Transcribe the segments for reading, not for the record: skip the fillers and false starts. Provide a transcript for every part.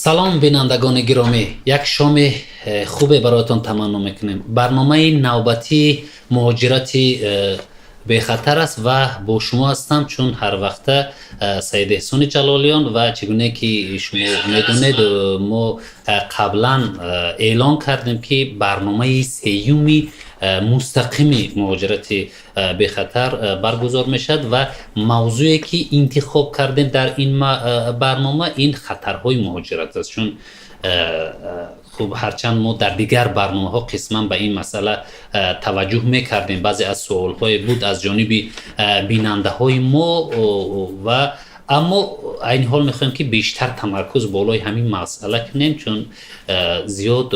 Салом, бинандагони гиромӣ, як шоми хубе бароятон таманно мекунем. Барномаи навбатии муҳоҷирати бехатар аст ва бо шумо ҳастам, чун ҳарвақта, Саид Эҳсони Ҷалолиён. Ва чӣ гуне ки шумо медонед, мо қаблан эълон кардем, ки барномаи сеюми мустақими муҳоҷирати бехатар баргузор мешавад ва мавзӯе ки интихоб кардем дар ин барнома, ин хатарҳои муҳоҷират аст. Чун хуб, ҳарчанд мо дар дигар барномаҳо қисман ба ин масъала таваҷҷӯҳ мекардем, баъзе аз суолҳое буд аз ҷониби бинандаҳои мо ва аммо айни ҳол мехоҳем, ки бештар тамаркуз болои ҳамин масъала кунем, чун зиёд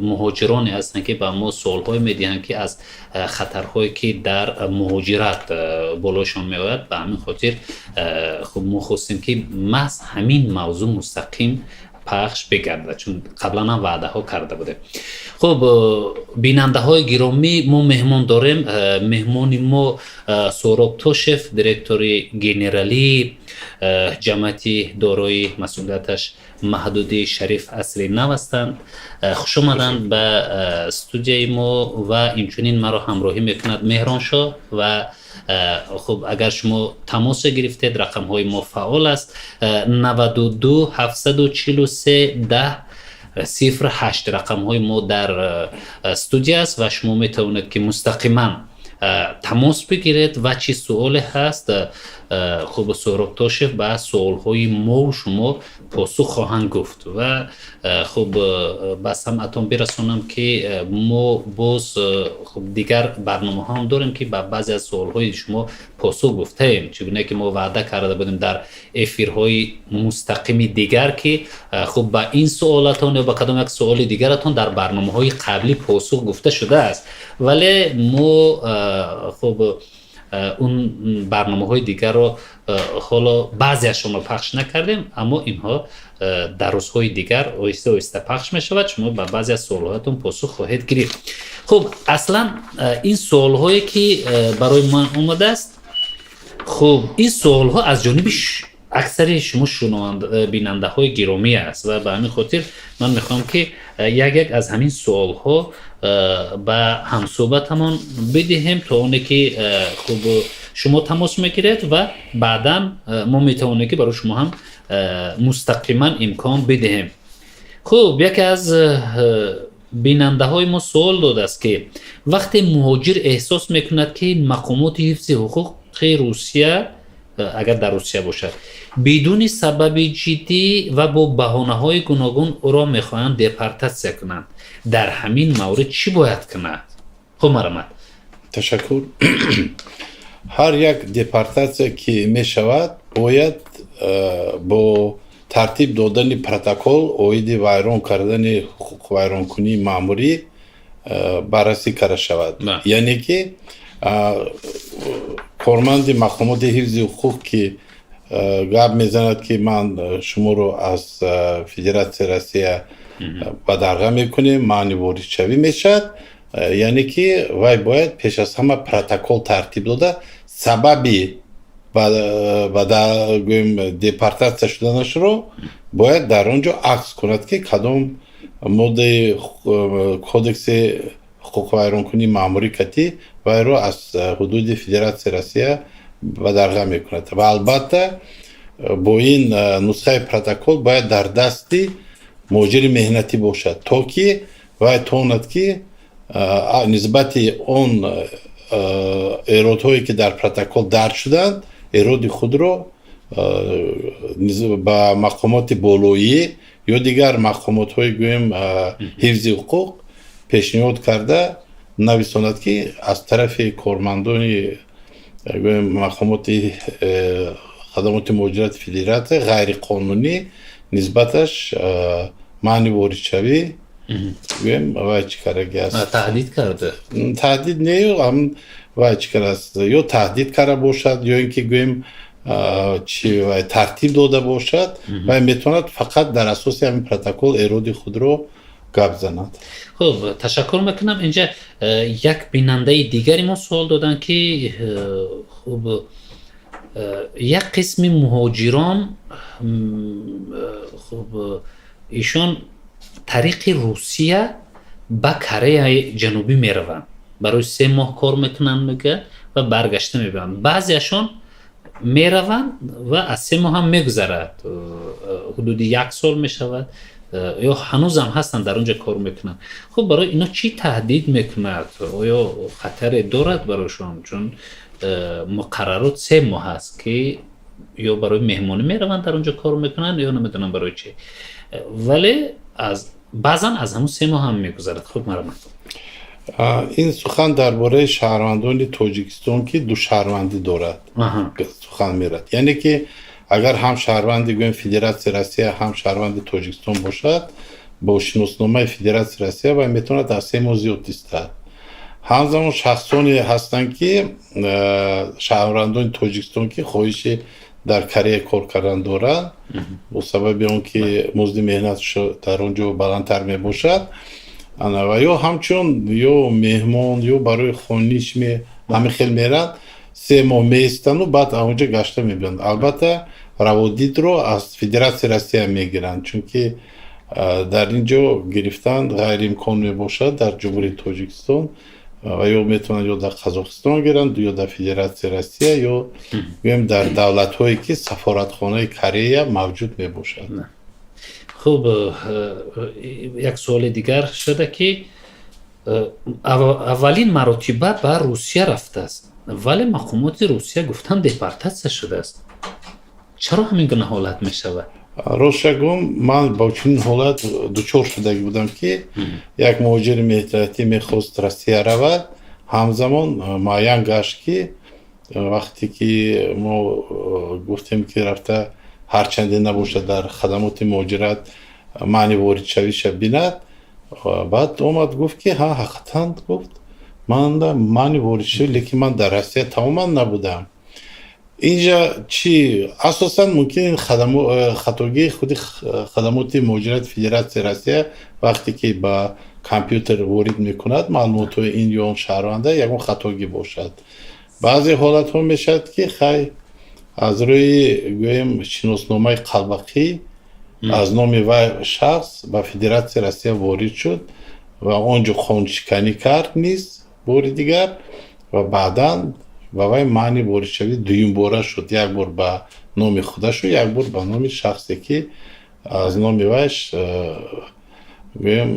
муҳоҷироне ҳастанд, ки ба мо суолҳое медиҳанд, ки аз хатарҳое, ки дар муҳоҷират болояшон меояд. Ба ҳамин хотир хуб, мо хостем, ки маҳз ҳамин мавзӯъ мустақим пахш бигардад, чун қаблан ҳам ваъдаҳо карда будем. Хуб, бинандаҳои гиромӣ, мо меҳмон дорем. Меҳмони мо Суҳроб Тошев, директори генералии ҷамъияти дорои масъулияташ маҳдуди «Шариф Асри Нав» ҳастанд. Хушомаданд ба студияи мо. Ва инчунин маро ҳамроҳӣ мекунад Меҳроншоҳ. Ва хуб, агар шумо тамосе гирифтед, рақамҳои мо фаъол аст: 92 743 10 08 рақамҳои мо дар студия аст ва шумо метавонед, ки мустақиман тамос бигиред ва чӣ суоле ҳаст, хуб, Суҳроб Тошев ба суолҳои мову шумо посух хоҳанд гуфт. Ва хуб, ба самъатон бирасонам, ки мо боз хуб, дигар барномаҳо ҳам дорем, ки ба баъзе аз суолҳои шумо посух гуфтаем. Чӣ гуна ки мо ваъда карда будем дар эфирҳои мустақими дигар, ки хуб, ба ин суолатон ё ба кадом як суоли дигаратон дар барномаҳои қаблӣ посух гуфта шудааст, вале мо хуб, он барномаҳои дигарро ҳоло баъзеашонро пахш накардем, аммо инҳо дар рӯзҳои дигар оҳиста оҳиста пахш мешавад. Шумо ба баъзе аз суолҳоятон посух хоҳед гирифт. Хуб, аслан ин суолҳое ки барои ман омадааст, хуб, ин суолҳо аз ҷониби аксари шумо бинандаҳои гиромӣ аст ва ба ҳамин хотир ман мехоҳам, ки як як аз ҳамин суолҳо ба ҳамсӯҳбатамон бидиҳем, то оне ки хуб, шумо тамос мегиред ва баъдан мо метавонем, ки барои шумо ҳам мустақиман имкон бидиҳем. Хуб, яке аз бинандаҳои мо суол додааст, ки вақте муҳоҷир эҳсос мекунад, ки мақомоти ҳифзи ҳуқуқи Русия, агар дар Русия бошад, бидуни сабаби ҷиддӣ ва бо баҳонаҳои гуногун ӯро мехоҳанд депортатсия кунанд, дар ҳамин маврид чӣ бояд кунад? Хуб, марҳамат. Ташаккур. Ҳар як депортатсия, ки мешавад, бояд бо тартиб додани протокол оиди вайрон кардани ҳуқуқвайронкунии маъмурӣ баррасӣ карда шавад. Яъне ки корманди мақомоти ҳифзи ҳуқуқ, ки гап мезанад, ки ман шуморо аз Федератсияи Россия бадарға мекунем, маъни воридшавӣ мешавад, яъне ки вай бояд пеш аз ҳама протокол тартиб дода, сабаби гӯем, депортатсия шуданашро бояд дар он ҷо акс кунад, ки кадом моддаи кодекси ҳуқуқвайронкунии маъмурӣ кати вайро аз ҳудуди Федератсияи Россия бадарға мекунад. Ва албатта бо ин нусхаи протокол бояд дар дасти муҳоҷири меҳнатӣ бошад, то ки вай тонад, ки нисбати он эродҳое, ки дар протокол дарҷ шуданд, эроди худро ба мақомоти болоӣ ё дигар мақомотҳои, гӯем, ҳифзи ҳуқуқ пешниҳод карда нависонад, ки аз тарафи кормандони, гӯем, мақомоти хадамоти муҳоҷирати федератсия ғайриқонунӣ нисбаташ маъни воридшавӣ, гӯем, вай чӣ кардаги аст. Таҳдид карда. Таҳдид не, вай чӣ кардааст, ё таҳдид карда бошад, ё ин ки, гӯем, чи вай тартиб дода бошад, вай метавонад фақат дар асоси ҳамин протокол эроди худро гап занад. Хуб, ташаккур мекунам. Инҷа як бинандаи дигари мо суол доданд, ки хуб, як қисми муҳоҷирон хуб Ишон тариқи Русия ба Кореяи Ҷанубӣ мераванд, барои 3 моҳ кор мекунанд, мегӯяд, ва баргашта мебиёянд. Баъзеашон мераванд ва аз 3 моҳ ҳам мегузарад, ҳудуди як сол мешавад, ё ҳанӯзам ҳастанд, дар он ҷо кор мекунанд. Хуб, барои ино чӣ таҳдид мекунад? Оё хатаре дорад барояшон? Чун муқаррарот 3 моҳ аст, ки ё барои меҳмонӣ мераванд, дар он ҷо кор мекунанд, ё намедонам барои чӣ, вале аз баъзан аз ҳамун 3 моҳ ҳам мегузарад. Хуб, марҳамат. Ин сухан дар бораи шаҳрвандони Тоҷикистон, ки душаҳрвандӣ дорад, сухан мерад. Яъне ки агар ҳам шаҳрванди, гӯем, Федератсияи Россия, ҳам шаҳрванди Тоҷикистон бошад, бо шиносномаи Федератсияи Россия вай метавонад аз 3 моҳ зиёд истад. Ҳамзамон шахсоне ҳастанд, ки шаҳрвандони Тоҷикистон, ки хоҳиши дар Корея кор кардан доранд, бо сабаби он ки музди меҳнатшо дар он ҷо баландтар мебошад, ва ё ҳамчун ё меҳмон, ё барои хониш ҳамин хел меранд, 3 моҳ меистану баъд онҷо гашта мебиёнд. Албатта, раводидро аз Федератсияи Россия мегиранд, чунки дар ин ҷо гирифтан ғайриимкон мебошад, дар Ҷумҳурии Тоҷикистон. Ва ё метавонанд ё дар Қазоқистон гиранд, ё дар Федератсияи Россия, ё гӯем, дар давлатҳое ки сафоратхонаи Корея мавҷуд мебошад. Хуб, як суоли дигар шуда, ки аввалин маротиба ба Русия рафтааст, вале мақомоти Русия гуфтанд, депортатсия шудааст. Чаро ҳамин гуна ҳолат мешавад? Ростша гӯм, ман бо чунин ҳолат дучор шудагӣ будам, ки як муҳоҷири меҳнатӣ мехост Россия равад. Ҳамзамон муайян гашт, ки вақте ки мо гуфтем, ки рафта ҳарчанде набошад, дар хадамоти муҳоҷират маъни воридшавиша бинад, баъд омад, гуфт, ки ҳа, ҳақиқатан, гуфт, ман маъни воридшавӣ, лекин ман дар Россия тамоман набудам. Инҷа чӣ асосан мумкин хатогии худи хадамоти муҳоҷирати Федератсияи Россия, вақте ки ба компютер ворид мекунад маълумотҳои ин ё он шаҳрванда, ягон хатогӣ бошад. Баъзе ҳолатҳо мешавад, ки хай, аз рӯи, гӯем, шиносномаи қалбақӣ аз номи вай шахс ба Федератсияи Россия ворид шуд ва он ҷо қонуншиканӣ кард низ бори дигар, ва баъдан ба вай маъни воридшавӣ дуюмбора шуд: як бор ба номи худашу, як бор ба номи шахсе, ки аз номи вай, гӯем,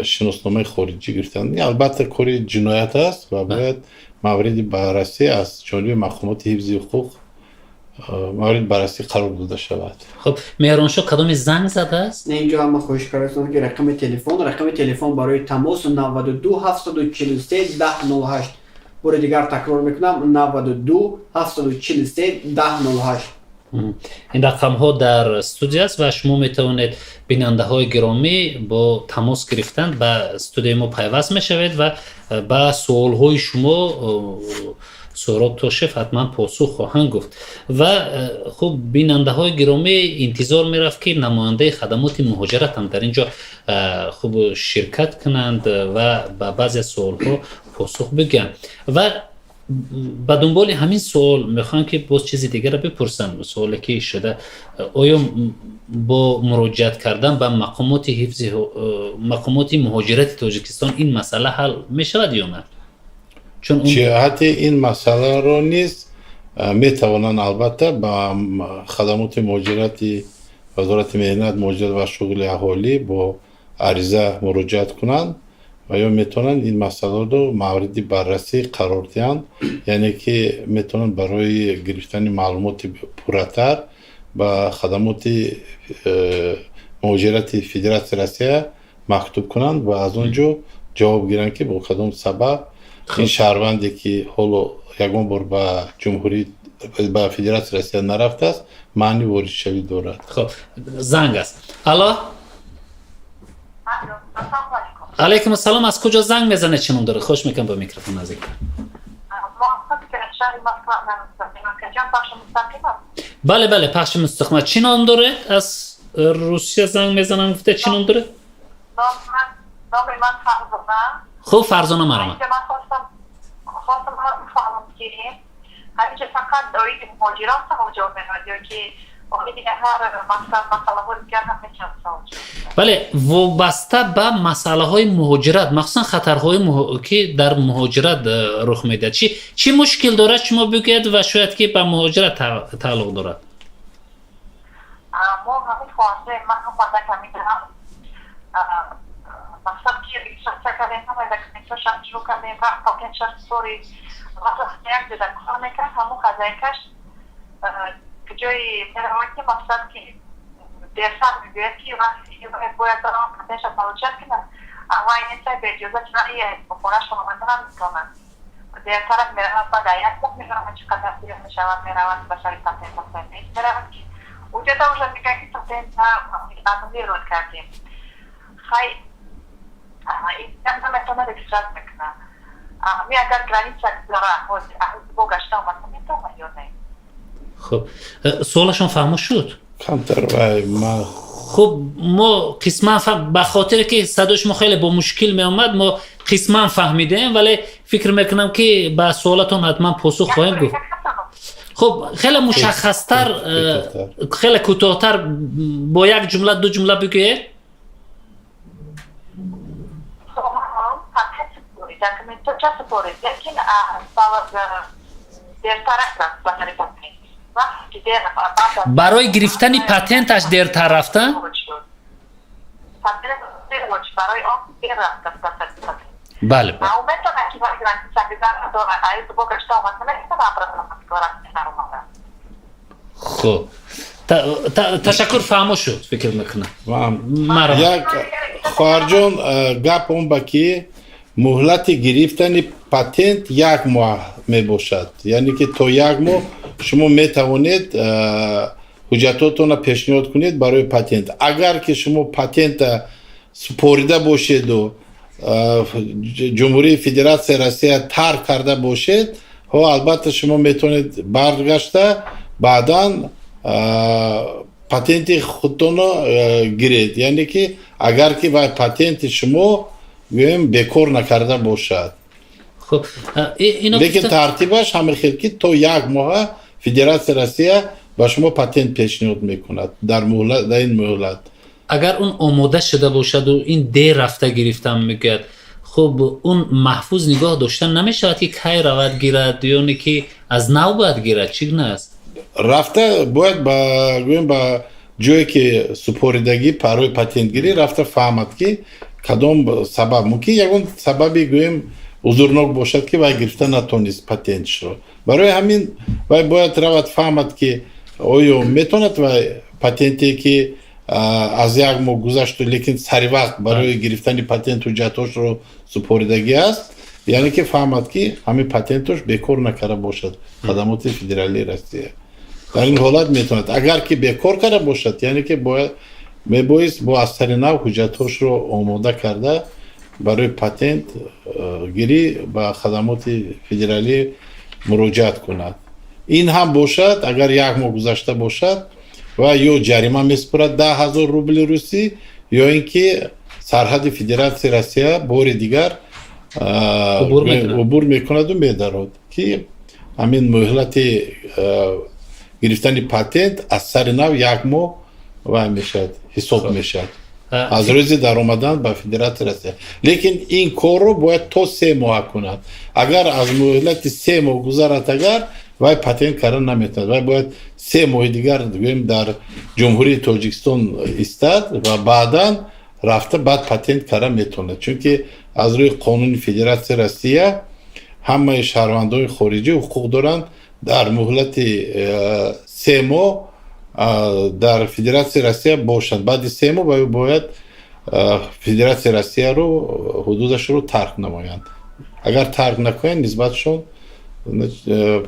шиносномаи хориҷӣ гирифтанд. Албатта, кори ҷиноят аст ва бояд мавриди баррасӣ аз ҷониби мақомоти ҳифзи ҳуқуқ мавриди баррасӣ қарор дода шавад. Хуб, Меҳроншоҳ, кадоме занг задааст? Не, инҷо ҳама хоҳиш кардастанд, ки рақами телефон барои тамос 92 743 10 08. Бори дигар такрор мекунам: 92 743 10 08. Ин рақамҳо дар студия аст ва шумо метавонед, бинандаҳои гиромӣ, бо тамос гирифтан ба студияи мо пайваст мешавед ва ба суолҳои шумо Суҳроб Тошев ҳатман посух хоҳанд гуфт. Ва хуб, бинандаҳои гиромӣ, интизор мерафт, ки намояндаи хадамоти муҳоҷират ҳам дар ин ҷо хуб ширкат кунанд ва ба баъзе суолҳо посух бигӯянд. Ва ба дунболи ҳамин суол мехоҳам, ки боз чизи дигарро бипурсам. Суоле ки шуда: оё бо муроҷиат кардан ба мақомоти ҳифзи мақомоти муҳоҷирати Тоҷикистон ин масъала ҳал мешавад ё на? Чун ҷиҳати ин масъаларо низ метавонанд, албатта, ба хадамоти муҳоҷирати Вазорати меҳнат, муҳоҷират ва шуғли аҳолӣ бо ариза муроҷиат кунанд ва ё метавонанд ин масъаларо мавриди баррасӣ қарор диҳанд. Яъне ки метавонанд барои гирифтани маълумоти пурратар ба хадамоти муҳоҷирати Федератсияи Россия мактуб кунанд ва аз он ҷо ҷавоб гиранд, ки бо кадом сабаб ин шаҳрванде, ки ҳоло ягон бор ба ҷумҳурӣ, ба Федератсияи Россия нарафтааст, маъни воридшавӣ дорад. Хуб, занг аст. Алло, алайкум ассалом. Аз куҷо занг мезанед, чӣ ном доред? Хоҳиш мекунам, ба микрофон наздик. Шаҳри Москва. Бале, пахши мустақим. Чӣ ном доред? Аз Русия занг мезанам гуфта, чӣ ном доред? Номи ман Фарзона. Хуб, Фарзона, марҳамат. Ман хостам бифаҳмам, ки ҳаминҷа фақат оиди муҳоҷирон савол ҷавоб меравад ё ки Бале, вобаста ба масъалаҳои муҳоҷират, махсусан хатарҳои ки дар муҳоҷират рух медиҳад, чӣ мушкил дорад, шумо бигӯед, ва шояд ки ба муҳоҷират тааллуқ дорад. Мо ҳамин хоҳарзои ман омада ҳамин мақсад ки регистрация кардем, ҳамаи документҳошам шурӯъ кардем, вақт патентша супорид. Вақт як ҷода кор мекард, ҳамун хозяйкаш ҷои меравад, ки мақсад ки дертар мегӯяд, ки вақти бояд барам патентша получать кунад, вай несай бе иҷозати хонашон омада наметавонад. Дертарак меравад, баъд як моҳ меравад, чӣ қадар дер мешавад, меравад ба шаҳри патент меравад, ки уҷода уже мегӯяд, ки патента аннулировать кардем. Хай, наметавонад регистрация кунад. Ми агар граница гузара, бо гашта омада метавонад ё не? Хуб, суолашон фаҳмо шуд? Камтар вай ма. Хуб, мо қисман, ба хотире ки садои шумо хеле бо мушкил меомад, мо қисман фаҳмидем, вале фикр мекунам, ки ба суолатон ҳатман посух хоҳем гуфт. Хуб, хеле мушаххастар, хеле кӯтоҳтар, бо як ҷумла, ду ҷумла бигӯед. Документҳо супорид, лекин дертарак рафт ба сари патент. Барои гирифтани патенташ дертар рафта? Барои он дер рафта ба сари патент. Бале. Метавонад ки граница гузара, бо гашта омада наметавонад, обратно рафта наомада. Хуб, ташаккур, фаҳмо шуд, фикр мекунам. Як хоҳарҷон, гап он ба ки муҳлати гирифтани патент як моҳ мебошад, яъне ки то як моҳ шумо метавонед ҳуҷҷатотонро пешниҳод кунед барои патент. Агар ки шумо патента супорида бошеду Ҷумҳурии Федератсияи Россия тарк карда бошед, ҳо, албатта, шумо метавонед баргашта баъдан патенти худтонро гиред, яъне ки агар ки вай патенти шумо, гӯем, бекор накарда бошад. Лекин тартибаш ҳамин хел, ки то як моҳа Федератсияи Россия ба шумо патент пешниҳод мекунад дар ин муҳлат. Агар он омода шуда бошаду ин дер рафта гирифтам мегӯяд, хуб, он маҳфуз нигоҳ дошта намешавад, ки кай равад гирад, ёне ки аз нав бояд гирад, чӣ гуна аст? Рафта бояд ба, гӯем, ба ҷое ки супоридагӣ барои патентгирӣ, рафта фаҳмад, ки кадом сабаб, мумкин ягон сабаби, гӯем, узурнок бошад, ки вай гирифта натонист патентшро. Барои ҳамин вай бояд равад, фаҳмад, ки оё метавонад вай патенте, ки аз як моҳ гузашту, лекин сари вақт барои гирифтани патент ҳуҷҷатҳошро супоридагӣ аст, яъне ки фаҳмад, ки ҳамин патентош бекор накарда бошад хадамоти федералии Россия. Дар ин ҳолат метавонад. Агар ки бекор карда бошад, яъне ки бояд, мебоист бо аз сари нав ҳуҷҷатҳошро омода карда барои патент гирӣ ба хадамоти федералӣ муроҷиат кунад. Ин ҳам бошад, агар як моҳ гузашта бошад, ва ё ҷарима месупорад 10 000 рубли русӣ, ё ин ки сарҳади Федератсияи Россия бори дигар убур мекунаду медарод, ки ҳамин муҳлати гирифтани патент аз сари нав як моҳ вай мешавад, ҳисоб мешавад аз рӯзи даромадан ба Федератсияи Россия. Лекин ин корро бояд то 3 моҳа кунад. Агар аз муҳлати 3 моҳ гузарад, агар вай патент карда наметавонад, вай бояд 3 моҳи дигар, гӯем, дар Ҷумҳурии Тоҷикистон истад ва баъдан рафта, баъд патент карда метавонад, чунки аз рӯи қонуни Федератсияи Россия ҳамаи шаҳрвандони хориҷӣ ҳуқуқ доранд дар муҳлати 3 моҳ дар Федератсияи Россия бошанд. Баъди 3 моҳ бояд Федератсияи Россияро, ҳудудашро тарк намоянд. Агар тарк накунанд, нисбатшон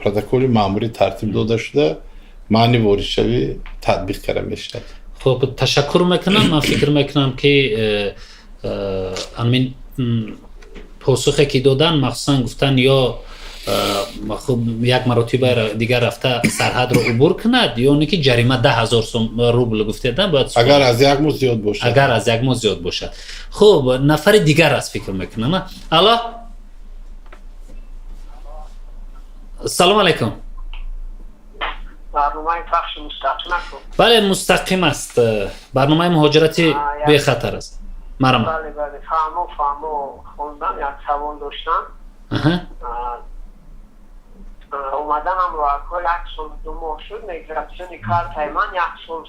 протоколи маъмурӣ тартиб дода шуда, маъни воридшавӣ татбиқ карда мешавад. Хуб, ташаккур мекунам. Ман фикр мекунам, ки ҳамин посухе ки додан, махсусан гуфтан, ё хуб, як маротиба дигар рафта сарҳадро убур кунад, ё не ки ҷарима 10 000 рубл гуфтеда бояд. Агар аз як моҳ зиёд бошад. Агар аз як моҳ зиёд бошад. Хуб, нафари дигар аст, фикр мекунам. Алло, салом алайкум. Барномаи пахши мустақим аст? Бале, мустақим аст. Барномаи муҳоҷирати бехатар аст. Марҳамат. Бале, фаҳмо, хондам, як савол доштам. Омаданамро акҳол як сол 2 моҳ шуд. Миграционный картаи ман як сол,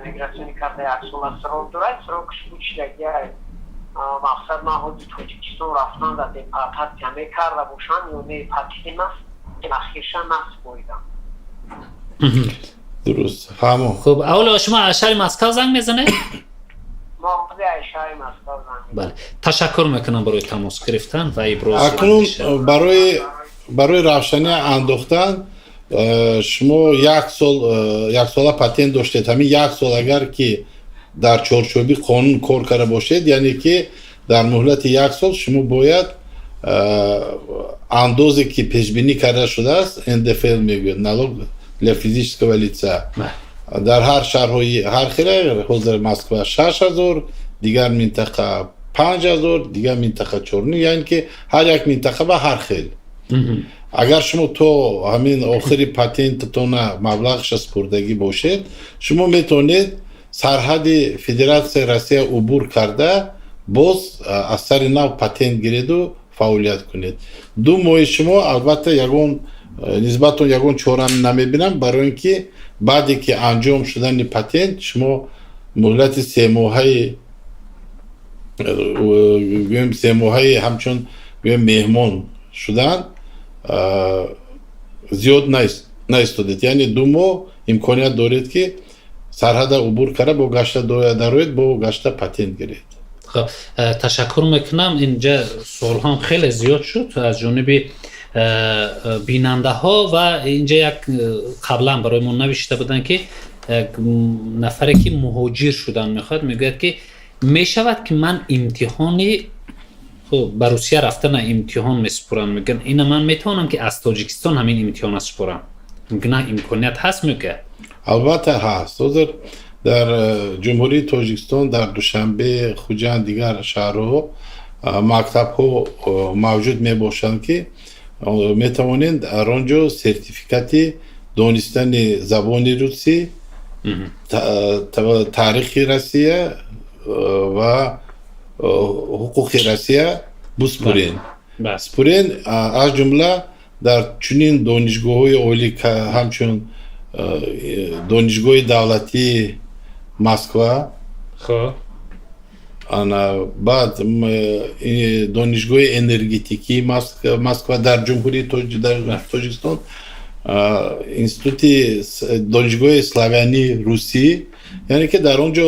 миграционный карта як сола срок дорад, срок ш кучидагиай. Мақсад, ман ҳозир Тоҷикистон рафтан да депортатсия мекарда бошам ё не? Патент ахирша насупоридам. Дуруст, фаҳмо. Хуб, аввало шумо аз шаҳри Москав занг мезанед? Мо аз шаҳри Москав занг. Бале, ташаккур мекунам барои тамос гирифтан ва иброз. Акнун барои равшанӣ андохтан, шумо як сол, яксола патент доштед. Ҳамин як сол агар ки дар чорчӯби қонун кор карда бошед, яъне ки дар муҳлати як сол шумо бояд андозе ки пешбинӣ карда шудааст, НДФЛ мегӯяд, налог для физического лица, дар ҳар шаҳрҳои ҳар хела. Ҳозир Москва 6000, дигар минтақа 5000, дигар минтақа чорним, яъне ки ҳар як минтақа ба ҳар хел. Агар шумо то ҳамин охири патентатона маблағша супурдагӣ бошед, шумо метавонед сарҳади Федератсияи Россия убур карда, боз аз сари нав патент гиреду фаъолият кунед. 2 моҳи шумо албатта ягон нисбатон ягон чора намебинам, барои ин ки баъде ки анҷом шудани патент шумо муҳлати 3 моҳаи, гӯем, 3 моҳаи ҳамчун, гӯем, меҳмон шудан зиёд наистодед, яъне 2 моҳ имконият доред, ки сарҳада убур карда, бо гашта дароед, бо гашта патент гиред. Хуб, ташаккур мекунам. Инҷа суолҳоам хеле зиёд шуд аз ҷониби бинандаҳо ва инҷа як қаблан барои мо навишта буданд, ки як нафаре ки муҳоҷир шудан мехоҳад, мегӯяд, ки мешавад, ки ман имтиҳони, хуб, ба Русия рафтана имтиҳон месупорам. Мегӯян, ина ман метавонам, ки аз Тоҷикистон ҳамин имтиҳона супорам? Мумкина, имконият ҳаст, мегӯяд. Албатта ҳаст. Ҳозир дар Ҷумҳурии Тоҷикистон, дар Душанбе, Хуҷанд, дигар шаҳрҳо мактабҳо мавҷуд мебошанд, ки метавонед дар он ҷо сертификати донистани забони русӣ, таърихи Россия ва ҳуқуқи Россия биспурен, спурен. Аз ҷумла дар чунин донишгоҳҳои олӣ, ҳамчун Донишгоҳи давлатии Москва, ана баъд Донишгоҳи энергетикии Москва дар Ҷумҳурии Тоҷикистон, институти Донишгоҳи славянии русӣ, яъне ки дар он ҷо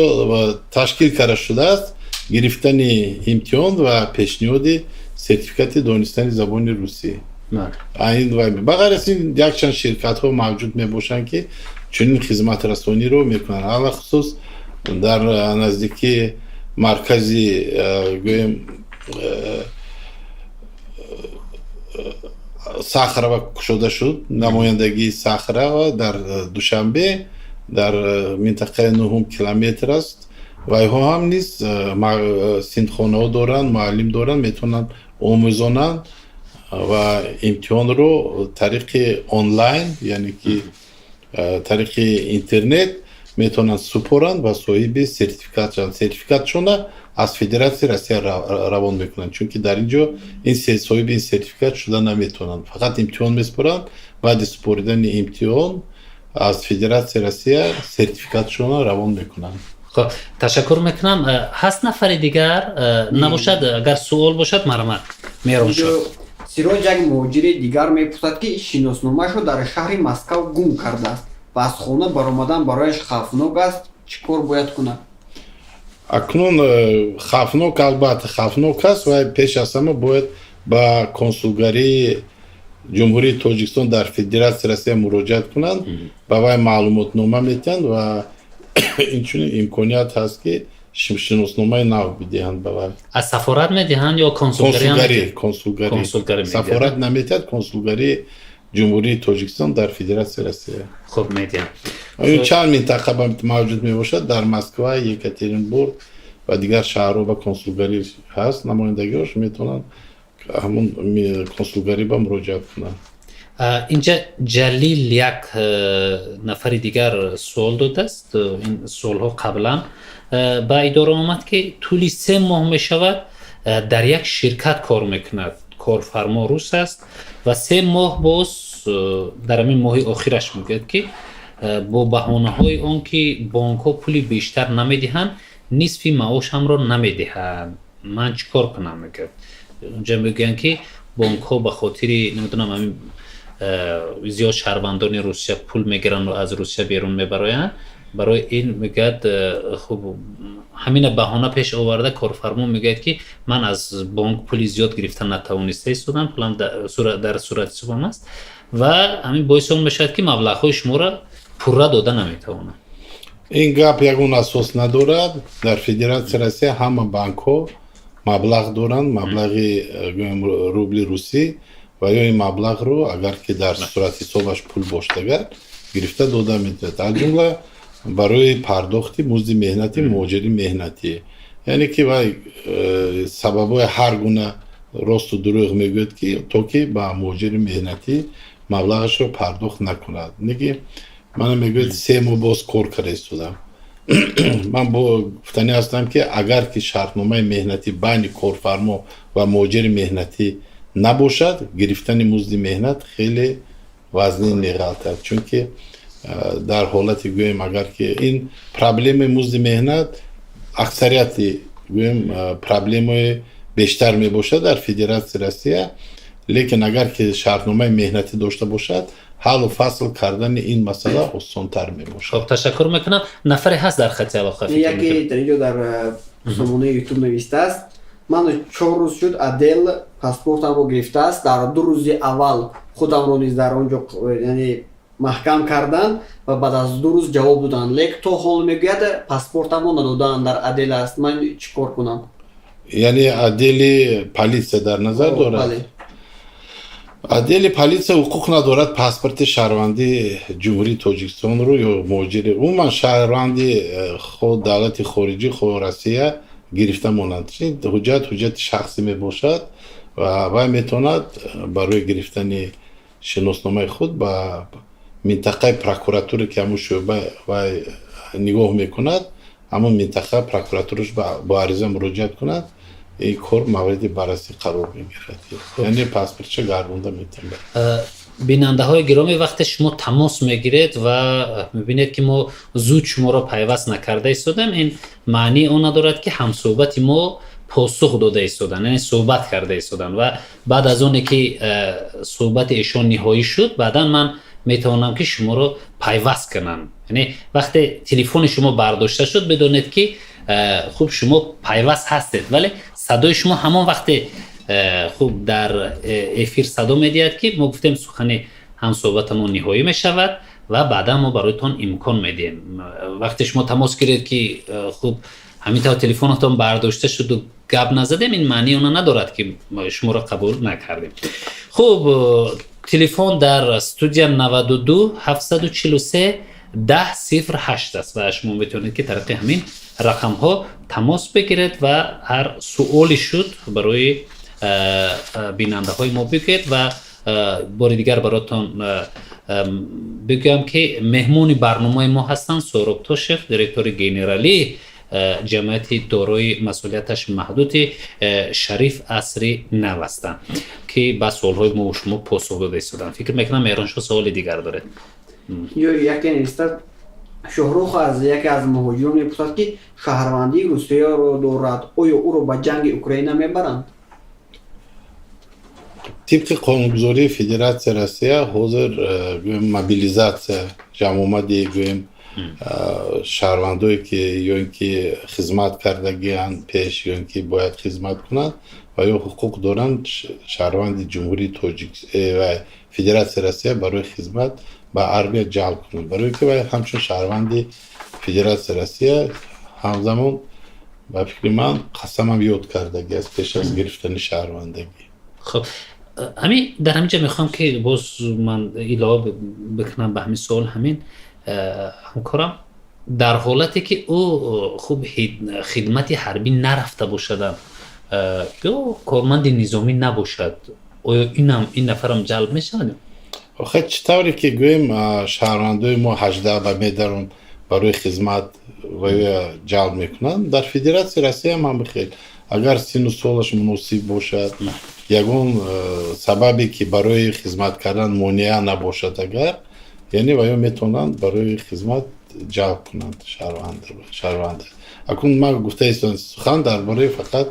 ташкил карда шудааст гирифтани имтиҳон ва пешниҳоди сертификати донистани забони русӣ. Ба ғайр аз ин, якчанд ширкатҳо мавҷуд мебошанд, ки чунин хизматрасониро мекунанд. Алахусус дар наздикии маркази, гӯем, Сахарова кушода шуд намояндагии Сахарова дар Душанбе, дар минтақаи нуҳум километр аст. Вайҳо ҳам низ синфхонаҳо доранд, муаллим доранд, метавонанд омӯзонанд ва имтиҳонро тариқи онлайн, яъне ки тариқи интернет метавонанд супоранд ва соҳиби сертификат шаванд. Сертификатшона аз Федератсияи Россия равон мекунанд, чунки дар ин ҷо ин соҳиби ин сертификат шуда наметавонанд. Фақат имтиҳон месупоранд, баъди супоридани имтиҳон аз Федератсияи Россия сертификатшона равон мекунанд. Хуб, ташаккур мекунам. Ҳаст нафари дигар? Набошад, агар суол бошад, марҳамат, Меҳроншоҳ. Сироҷ, як муҳоҷири дигар мепурсад, ки шиносномаашро дар шаҳри Москав гум кардааст ва аз хона баромадан барояш хавфнок аст. Чӣ кор бояд кунад? Акнун хавфнок, албатта хавфнок аст ва пеш аз ҳама бояд ба консулгарии Ҷумҳурии Тоҷикистон дар Федератсияи Россия муроҷиат кунанд. Ба вай маълумотнома метиҳанд ва инчунин имконият ҳаст, ки шиносномаи нав бидиҳанд ба вай. Аз сафорат медиҳанд ё консулгарӣ? Консулгарӣ. Сафорат наметиҳад, консулгарии Ҷумҳурии Тоҷикистон дар Федератсияи Россия. Хуб, медиҳам. Чанд минтақа мавҷуд мебошад: дар Москва, Екатеринбург ва дигар шаҳрҳо ба консулгарӣ ҳаст намояндагиҳош, метавонанд ҳамон консулгарӣ ба муроҷиат кунанд. Инҷа Ҷалил як нафари дигар суол додааст. Ин суолҳо қаблан ба идора омад, ки тӯли 3 моҳ мешавад, дар як ширкат кор мекунад, корфармо рус аст ва 3 моҳ боз дар ҳамин моҳи охираш мегӯяд, ки бо баҳонаҳои он ки бонкҳо пули бештар намедиҳанд, нисфи маошамро намедиҳанд, ман чӣ кор кунам, мегӯяд. Унҷа мегӯянд, ки бонкҳо ба хотири, намедонам, ҳамин зиёд шаҳрвандони Русия пул мегиранд аз Русия берун мебароянд. Барои ин, мегӯяд, хуб, ҳамина баҳона пеш оварда, корфармо мегӯяд, ки ман аз бонк пули зиёд гирифта натавониста истодам, пулам дар сурати ҳисобам аст ва ҳамин боиси он мешавад, ки маблағҳои шуморо пурра дода наметавонам. Ин гап ягон асос надорад. Дар Федератсияи Россия ҳама банкҳо маблағ доранд, маблағи гӯем, рубли русӣ, ва ё ин маблағро, агар ки дар сурати ҳисобаш пул бошад, агар гирифта дода метавонад, аз ҷумла барои пардохти музди меҳнати муҳоҷири меҳнатӣ. Яъне ки вай сабабҳои ҳар гуна росту дурӯғ мегӯяд, ки то ки ба муҳоҷири меҳнатӣ маблағашро пардохт накунад. Неки мана мегӯяд, 3 моҳ боз кор карда истодам. Ман бо гуфтанӣ ҳастам, ки агар ки шартномаи меҳнатӣ байни корфармо ва муҳоҷири меҳнатӣ набошад, гирифтани музди меҳнат хеле вазнин меғалтад, чунки дар ҳолати, гӯем, агар ки ин проблемаи музди меҳнат аксарияти, гӯем, проблемаи бештар мебошад дар Федератсияи Россия, лекин агар ки шартномаи меҳнатӣ дошта бошад, ҳаллу фасл кардани ин масъала осонтар мебошад. Хоб, ташаккур мекунам. Нафаре ҳаст дар хати алоқа? Яке дар инҷо дар сомонаи Ютуб навистааст: ман 4 рӯз шуд, отдел паспортамро гирифтааст. Дар 2 рӯзи аввал худамро низ дар он ҷо, яъне, маҳкам карданд ва баъд аз 2 рӯз ҷавоб доданд, лек то ҳол, мегӯяд, паспортамро надоданд, дар отдел аст. Ман чӣ кор кунам? Яъне отдели полиция дар назар дорад? Бале. Отдели полиция ҳуқуқ надорад паспорти шаҳрвандии Ҷумҳурии Тоҷикистонро ё муҳоҷири, умуман шаҳрванди хоҳ давлати хориҷӣ, хоҳ Россия гирифта монанд. Ҳуҷҷат ҳуҷҷати шахсӣ мебошад ва вай метавонад барои гирифтани шиносномаи худ ба минтақаи прокуратура, ки ҳамун шӯъба вай нигоҳ мекунад, ҳамун минтақа прокуратураш бо ариза муроҷиат кунад. Ин кор мавриди баррасӣ қарор мегирад, яъне паспортша гардонда метавонад. Бинандаҳои гиромӣ, вақте шумо тамос мегиред ва мебинед, ки мо зуд шуморо пайваст накарда истодем, ин маънии он надорад, ки ҳамсӯҳбати мо посух дода истоданд, яъне суҳбат карда истоданд ва баъд аз оне ки суҳбати эшон ниҳоӣ шуд, баъдан ман метавонам, ки шуморо пайваст кунам. Яъне вақте телефони шумо бардошта шуд, бидонед, ки хуб, шумо пайваст ҳастед, вале садои шумо ҳамон вақте хуб дар эфир садо медиҳад, ки мо гуфтем сухани ҳамсӯҳбатамон ниҳоӣ мешавад ва баъдан мо бароятон имкон медиҳем. Вақте шумо тамос гиред, ки хуб, ҳамин тавр телефонатон бардошта шуду гап назадем, ин маънии она надорад, ки шуморо қабул накардем. Хуб, телефон дар студия 92 743 10 08 аст ва шумо метавонед, ки тариқи ҳамин рақамҳо тамос бигиред ва ҳар суоле шуд барои бинандаҳои мо бигӯед. Ва бори дигар баротон бигӯям, ки меҳмони барномаи мо ҳастанд Соҳроб Тошев, директори генералии ҷамъияти дорои масъулияташ маҳдуди «Шариф Асри Нав» ҳастанд, ки ба суолҳои мо шумо посух дода истоданд. Фикр мекунам, Меҳроншоҳ саволи дигар доред. Ё яке нависта, Шоҳрух аз яке аз муҳоҷирон мепурсад, ки шаҳрвандии Русияро дорад, оё ӯро ба ҷанги Украина мебаранд? Тибқи қонунгузории Федератсияи Россия, ҳозир гӯем, мобилизатсия, ҷамъомади, гӯем, шаҳрвандое, ки ё ин ки хизмат кардагианд пеш, ё ин ки бояд хизмат кунанд ва ё ҳуқуқ доранд, шаҳрванди Ҷумҳурии Тоҷик ва Федератсияи Россия барои хизмат ба армия ҷалб кунанд, барои ки вай ҳамчун шаҳрванди Федератсияи Россия ҳамзамон, ба фикри ман, қасамам ёд кардагӣ аст пеш аз гирифтани шаҳрвандагӣ. Хуб, ҳамин дар ҳамин ҷо мехоҳам, ки боз ман илова бикунам ба ҳамин суол. Ҳамин ҳамкорам дар ҳолате ки ӯ, хуб, хидмати ҳарбӣ нарафта бошадам ё корманди низомӣ набошад, оё инам, ин нафарам ҷалб мешавад? Охир, чӣ тавре ки гӯем, шаҳрвандои мо 18 ба медарон, барои хизмат ва ҷалб мекунанд, дар Федератсияи Россияам ҳам хел, агар синну солаш муносиб бошад, ягон сабабе ки барои хизмат кардан монеа набошад агар, яъне ваё метавонанд барои хизмат ҷалб кунанд шаҳрванда. Акнун ман гуфта истодам, сухан дар бораи фақат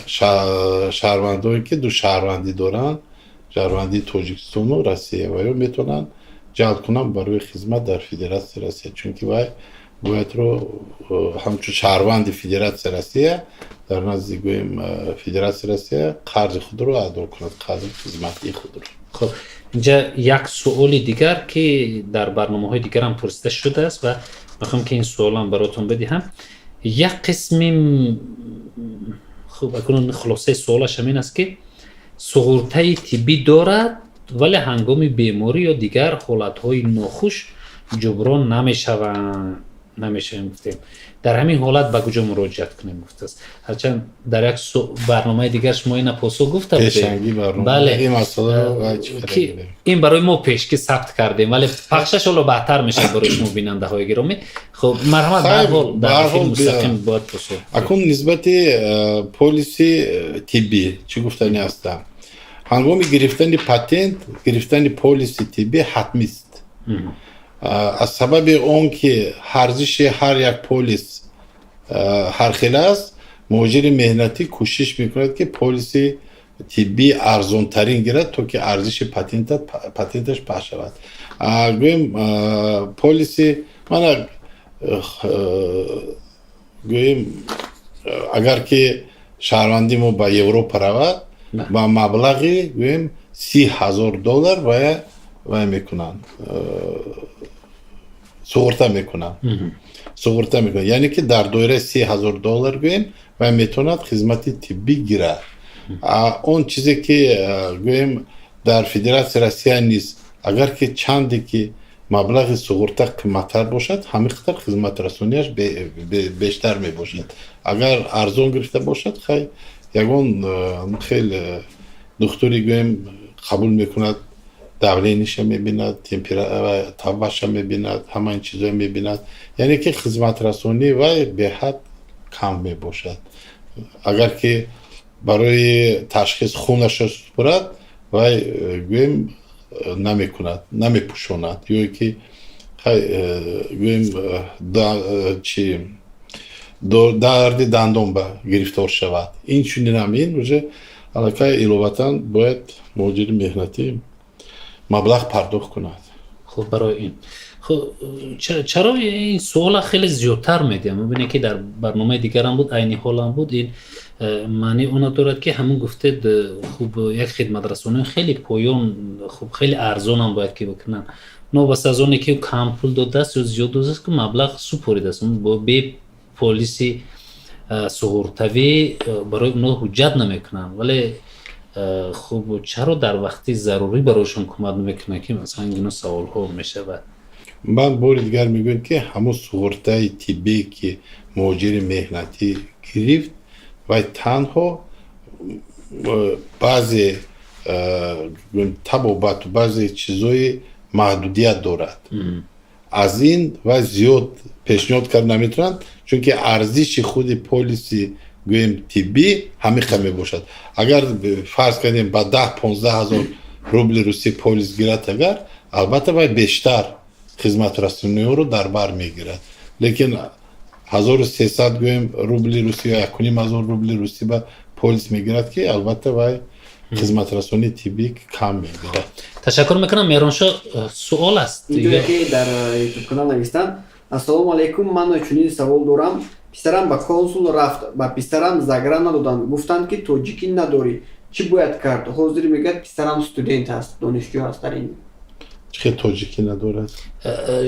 шаҳрвандое ки ду шаҳрвандӣ доранд, шаҳрвандии Тоҷикистону Россия, ваё метавонанд ҷалб кунанд барои хизмат дар Федератсияи Россия, чунки вай боядро ҳамчун шаҳрванди Федератсияи Россия дар назди, гӯем, Федератсияи Россия қарзи худро адо кунад, қарзи хизматии худро. Хуб, инҷа як суоли дигар, ки дар барномаҳои дигарам пурсида шудааст, ва мехоҳам, ки ин суолам баротон бидиҳам. Як қисми, хуб, акнун хулосаи суолаш ҳамин аст, ки суғуртаи тиббӣ дорад, вале ҳангоми беморӣ ё дигар ҳолатҳои нохуш ҷуброн намешаванд, намешавем гуфтем. Дар ҳамин ҳолат ба куҷо муроҷиат кунем, гуфтааст. Ҳарчанд дар як барномаи дигар шумо ина посух гуфта будед. Бале, ки ин барои мо пеш ки сабт кардем, вале пахшаш ҳоло баъдтар мешавад барои шумо, бинандаҳои гиромӣ. Хуб, марҳамат, баҳрҳол дар эфири мустақим бояд посух. Акун нисбати полиси тиббӣ чӣ гуфтани ҳастам? Ҳангоми гирифтани патент, гирифтани полиси тиббӣ ҳатмист, аз сабаби он ки арзиши ҳар як полис ҳархел аст. Муҳоҷири меҳнатӣ кӯшиш мекунад, ки полиси тиббӣ арзонтарин гирад, то ки арзиши патенташ паст шавад. Гӯем, полиси мана, гӯем, агар ки шаҳрванди мо ба Европа равад, ба маблағи, гӯем, 30 000 доллар вая вай мекунанд, суғурта мекунанд, суғурта мекунанд, яъне ки дар доираи 30 000 доллар, гӯем, вай метавонад хизмати тиббӣ гирад. Он чизе ки, гӯем, дар Федератсияи Россия низ, агар ки чанде ки маблағи суғурта қиматтар бошад, ҳамин қадар хизматрасонияш бештар мебошад. Агар арзон гирифта бошад, хай, ягон хел духтури, гӯем, қабул мекунад, давление ша мебинад, табаша мебинад, ҳама ин чизҳо мебинад, яъне ки хизматрасонӣ вай беҳад кам мебошад. Агар ки барои ташхис хунаша супурад, вай, гӯем, намекунад, намепӯшонад, ё ки, гӯем, чи дарди дандон ба гирифтор шавад, ин чунинам ин уже аллакай иловатан бояд муҳоҷири меҳнатӣ маблағ пардохт кунад. Хуб, барои ин, хуб, чаро ин суола хеле зиёдтар медиҳам? Мебинед, ки дар барномаи дигарам буд, айни ҳолам буд. Ин маънии онро дорад, ки ҳамун гуфтед, хуб, як хидматрасонии хеле поён, хуб, хеле арзонам бояд ки бикунанд, новобаста аз оне ки кам пул додааст ё зиёд додааст, ки маблағ супоридааст, бе полиси суғуртавӣ барои онҳо ҳуҷҷат намекунанд. Вале, хуб, чаро дар вақти зарурӣ барояшон кӯмак намекунанд, ки масалан ин гуна саволҳо мешавад? Ман бори дигар мегӯям, ки ҳамон суғуртаи тиббие ки муҳоҷири меҳнатӣ гирифт, вай танҳо баъзе табобату баъзе чизҳои маҳдудият дорад. Аз ин вай зиёд пешниҳод карда наметавонанд, чунки арзиши худи полиси, гӯем, тиббӣ ҳамин қадр мебошад. Агар фарз кардем, ба 10-15 ҳазор рубли русӣ полис гирад агар, албатта, вай бештар хизматрасониҳоро дар бар мегирад, лекин 1300, гӯем, рубли русӣ ё 1500 рубли русӣ ба полис мегирад, ки албатта вай хизматрасонии тиббӣ кам мегирад. Ташаккур мекунам. Меҳроншо, суол аст. Инҷое ки дар Ютуб канал навистанд: «Ассалому алайкум, ман чунин савол дорам. Писарам ба консул рафт, ба писарам загран надоданд, гуфтанд, ки тоҷикӣ надорӣ. Чӣ бояд кард ҳозир?» Мегӯяд, писарам студент аст, донишҷӯ аст дар ин. Чӣ тоҷикӣ надорад?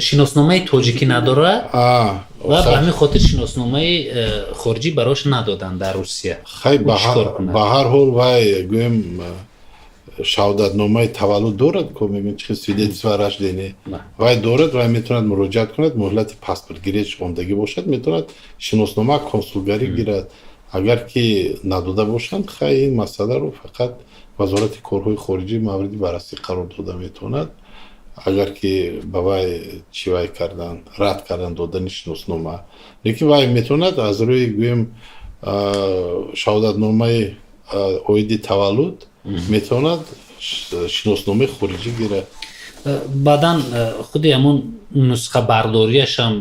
Шиносномаи тоҷикӣ надорад ва ба ҳамин хотир шиносномаи хориҷӣ барош надоданд дар Русия. Хай, ба ҳар ҳол вай, гӯем, шаҳодатномаи таваллуд дорад ко, мегӯем, чи свидетельство о рождении вай дорад, вай метавонад муроҷиат кунад. Муҳлати паспортгириаш омдагӣ бошад, метавонад шиноснома консулгарӣ гирад. Агар ки надода бошанд, хай, ин масъаларо фақат Вазорати корҳои хориҷӣ мавриди баррасӣ қарор дода метавонад. Агар ки ба вай чӣ вай кардан, рад кардан додани шиноснома, лекин вай метавонад аз рӯи, гӯем, шаҳодатномаи оиди таваллуд метавонад шиносномаи хориҷӣ гирад. Баъдан худи ҳамун нусхабардориашам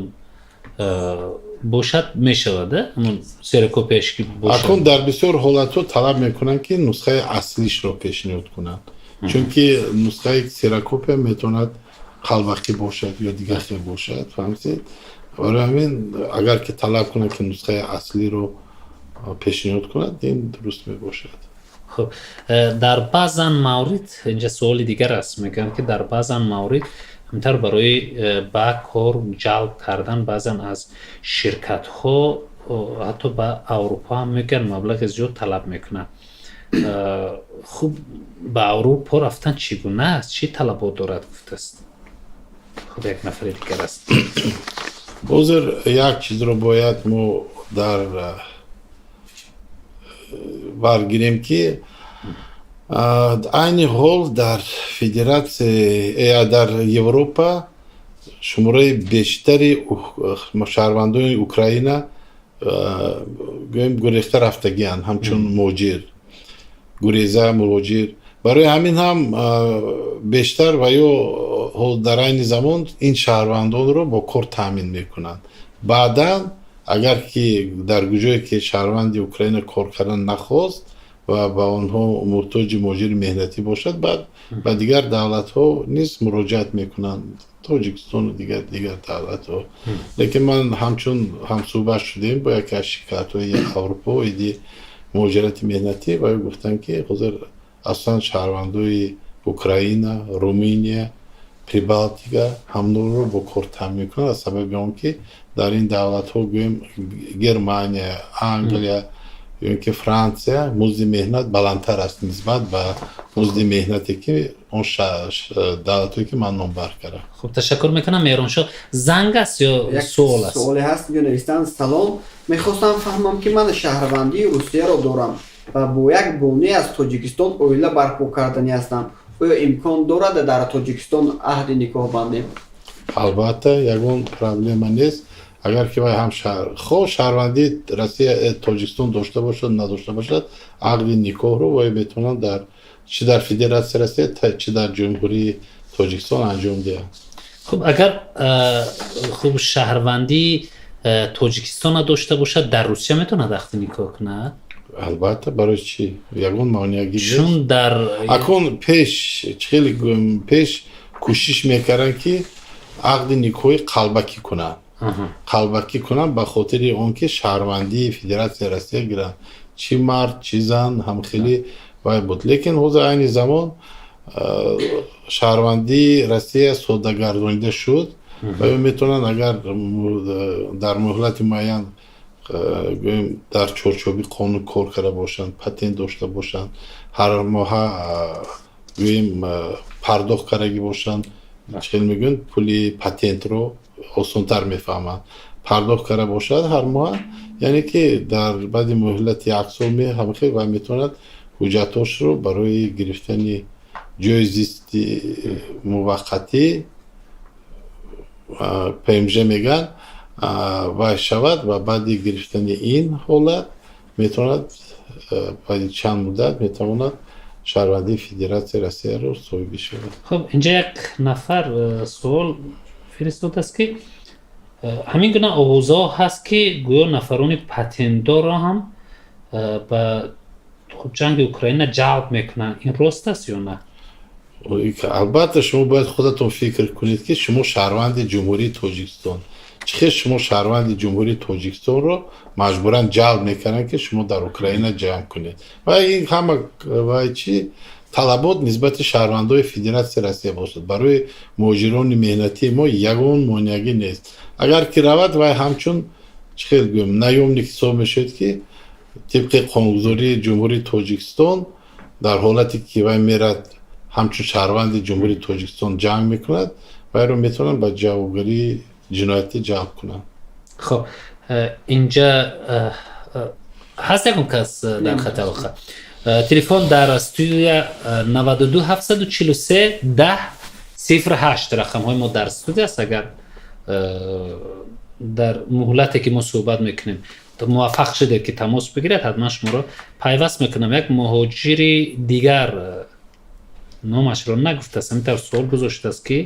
бошад, мешавад, ҳамун ксерокопияш ки бошад. Акун дар бисёр ҳолатҳо талаб мекунанд, ки нусхаи аслишро пешниҳод кунанд, чунки нусхаи ксерокопия метавонад қалбакӣ бошад ё дигар хел бошад, фаҳмидед? Барои ҳамин, агар ки талаб кунанд, ки нусхаи аслиро пешниҳод кунад, ин дуруст мебошад. Хуб, дар баъзан маврид, инҷа суоли дигар аст, мегӯянд, ки дар баъзан маврид ҳамтар барои ба кор ҷалб кардан баъзан аз ширкатҳо, ҳатто ба Аврупо ҳам мегӯянд, маблағи зиёд талаб мекунанд. Хуб, ба Аврупо рафтан чӣ гуна аст, чӣ талабот дорад, гуфтааст. Хуб, як нафари дигар аст. Ҳозир як чизро бояд мо дар бар гирем, ки айни ҳол дар федератсия, дар Европа шумораи бештари шаҳрвандони Украина, гӯем, гурехта рафтагианд ҳамчун муҳоҷир, гуреза муҳоҷир. Барои ҳамин ҳам бештар ва ё дар айни замон ин шаҳрвандонро бо кор таъмин мекунанд. Баъдан, агар ки дар куҷое ки шаҳрванди Украина кор кардан нахост ва ба онҳо муҳтоҷи муҳоҷири меҳнатӣ бошад, баъд ба дигар давлатҳо низ муроҷиат мекунанд, Тоҷикистону дигар давлатҳо. Лекин ман ҳамчун ҳамсӯҳбат шудем бо яке аз ширкатҳои Аврупо оиди муҳоҷирати меҳнатӣ ва гуфтанд, ки ҳозир асосан шаҳрвандои Украина, Руминия, Прибалтика ҳамонро бо кор таъмин мекунанд, аз сабаби он ки дар ин давлатҳо, гӯем, Германия, Англия ё ин ки Франсия, музди меҳнат баландтар аст нисбат ба музди меҳнате, ки он давлатҳое, ки ман номбар кардам. Хуб, ташаккур мекунам, Меҳроншоҳ. Занг аст ё суол аст? Суоле ҳаст, инҷо навиштанд: «Салом, мехостам фаҳмам, ки ман шаҳрвандии Русияро дорам ва бо як бонуе аз Тоҷикистон оила барпо карданӣ ҳастам. Оё имкон дорад дар Тоҷикистон аҳди никоҳ бандем?» Албатта, ягон проблема нест. Агар ки вай ҳам хоҳ шаҳрвандии Россия, Тоҷикистон дошта бошад, надошта бошад, ақди никоҳро вай метавонанд дар чӣ дар Федератсияи Россия, чӣ дар Ҷумҳурии Тоҷикистон анҷом диҳанд. Хуб, агар хуб, шаҳрвандии Тоҷикистона дошта бошад, дар Русия метавонад ақди никоҳ кунад? Албатта, барои чӣ? Ягон монеагӣ нест. Чун дар Акун пеш хеле пеш кӯшиш мекарданд, ки ақди никоҳи қалбакӣ кунанд, қалбакӣ кунанд, ба хотири он ки шаҳрвандии Федератсияи Россия гиранд, чӣ мард, чӣ зан, ҳам хеле вай буд. Лекин ҳозир айни замон шаҳрвандии Россия соддагардонида шуд ва ё метавонанд, агар дар муҳлати муайян, гӯем, дар чорчӯби қонун кор карда бошанд, патент дошта бошанд, ҳар моҳа, гӯем, пардохт кардагӣ бошанд, чӣ хел мегӯянд, пули патентро осонтар мефаҳманд, пардохт карда бошад ҳар моҳа, яъне ки дар баъди муҳлати як сол ҳамхел вай метавонад ҳуҷҷатҳошро барои гирифтани ҷои зисти муваққатӣ, ПМЖ мегӯянд, вай шавад ва баъди гирифтани ин ҳолат метавонад, баъди чанд муддат метавонад шаҳрвандии Федератсияи Россияро соҳиб бишавад. Хуб, инҷа як нафар суол фиристодааст, ки ҳамин гуна овозҳо ҳаст, ки гӯё нафарони патентдорро ҳам ба ҷанги Украина ҷалб мекунанд. Ин рост аст ё на? Албатта, шумо бояд худатон фикр кунед, ки шумо шаҳрванди Ҷумҳурии Тоҷикистон, чӣ хел шумо шаҳрванди Ҷумҳурии Тоҷикистонро маҷбуран ҷалб мекунанд, ки шумо дар Украина ҷанг кунед? Ва ин ҳама вай чӣ талабот нисбати шаҳрвандои Федератсияи Россия бошад, барои муҳоҷирони меҳнатии мо ягон монеагӣ нест. Агар ки равад, вай ҳамчун, чӣ хел гӯем, наёмник ҳисоб мешавад, ки тибқи қонунгузории Ҷумҳурии Тоҷикистон, дар ҳолате ки вай мерад, ҳамчун шаҳрванди Ҷумҳурии Тоҷикистон ҷанг мекунад, вайро метавонанд ба ҷавобгарии ҷиноятӣ ҷалб кунанд. Хуб, инҷа ҳаст ягон кас дар хати алоқа? Телефон дар студия 92 743 10. 08 рақамҳои мо дар студия аст. Агар дар муҳлате, ки мо суҳбат мекунем, муваффақ шудед, ки тамос бигиред, ҳатман шуморо пайваст мекунам. Як муҳоҷири дигар номашро нагуфтааст, ҳамин тавр суол гузоштааст, ки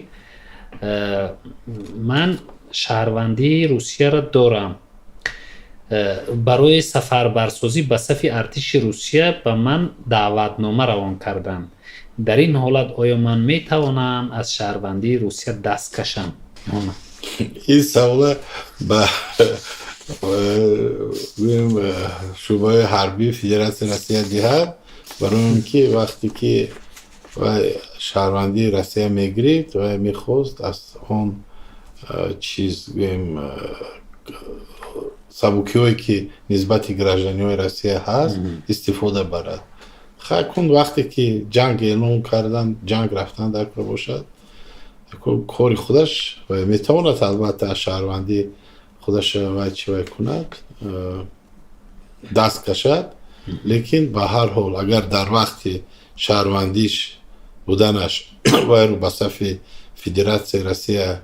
ман шаҳрвандии Русияро дорам, барои сафарбарсозӣ ба сафи артиши Русия ба ман даъватнома равон карданд. Дар ин ҳолат оё ман метавонам аз шаҳрвандии Русия даст кашам? Ин савола ба, гӯем, шӯъбаи ҳарбии Федератсияи Россия диҳад, барои он ки вақте ки вай шаҳрвандии Россия мегирифт, вай мехост аз он чиз, гӯем, сабукиҳое, ки нисбати гражданиҳои Россия ҳаст, истифода барад. Хай, кун вақте ки ҷанг эълон кардан, ҷанг рафтан дар кор бошад, кори худаш метавонад, албатта, аз шаҳрвандӣ худаш вай чӣ вай кунад, даст кашад. Лекин ба ҳар ҳол, агар дар вақти шаҳрвандиш буданаш вайро ба сафи Федератсияи Россия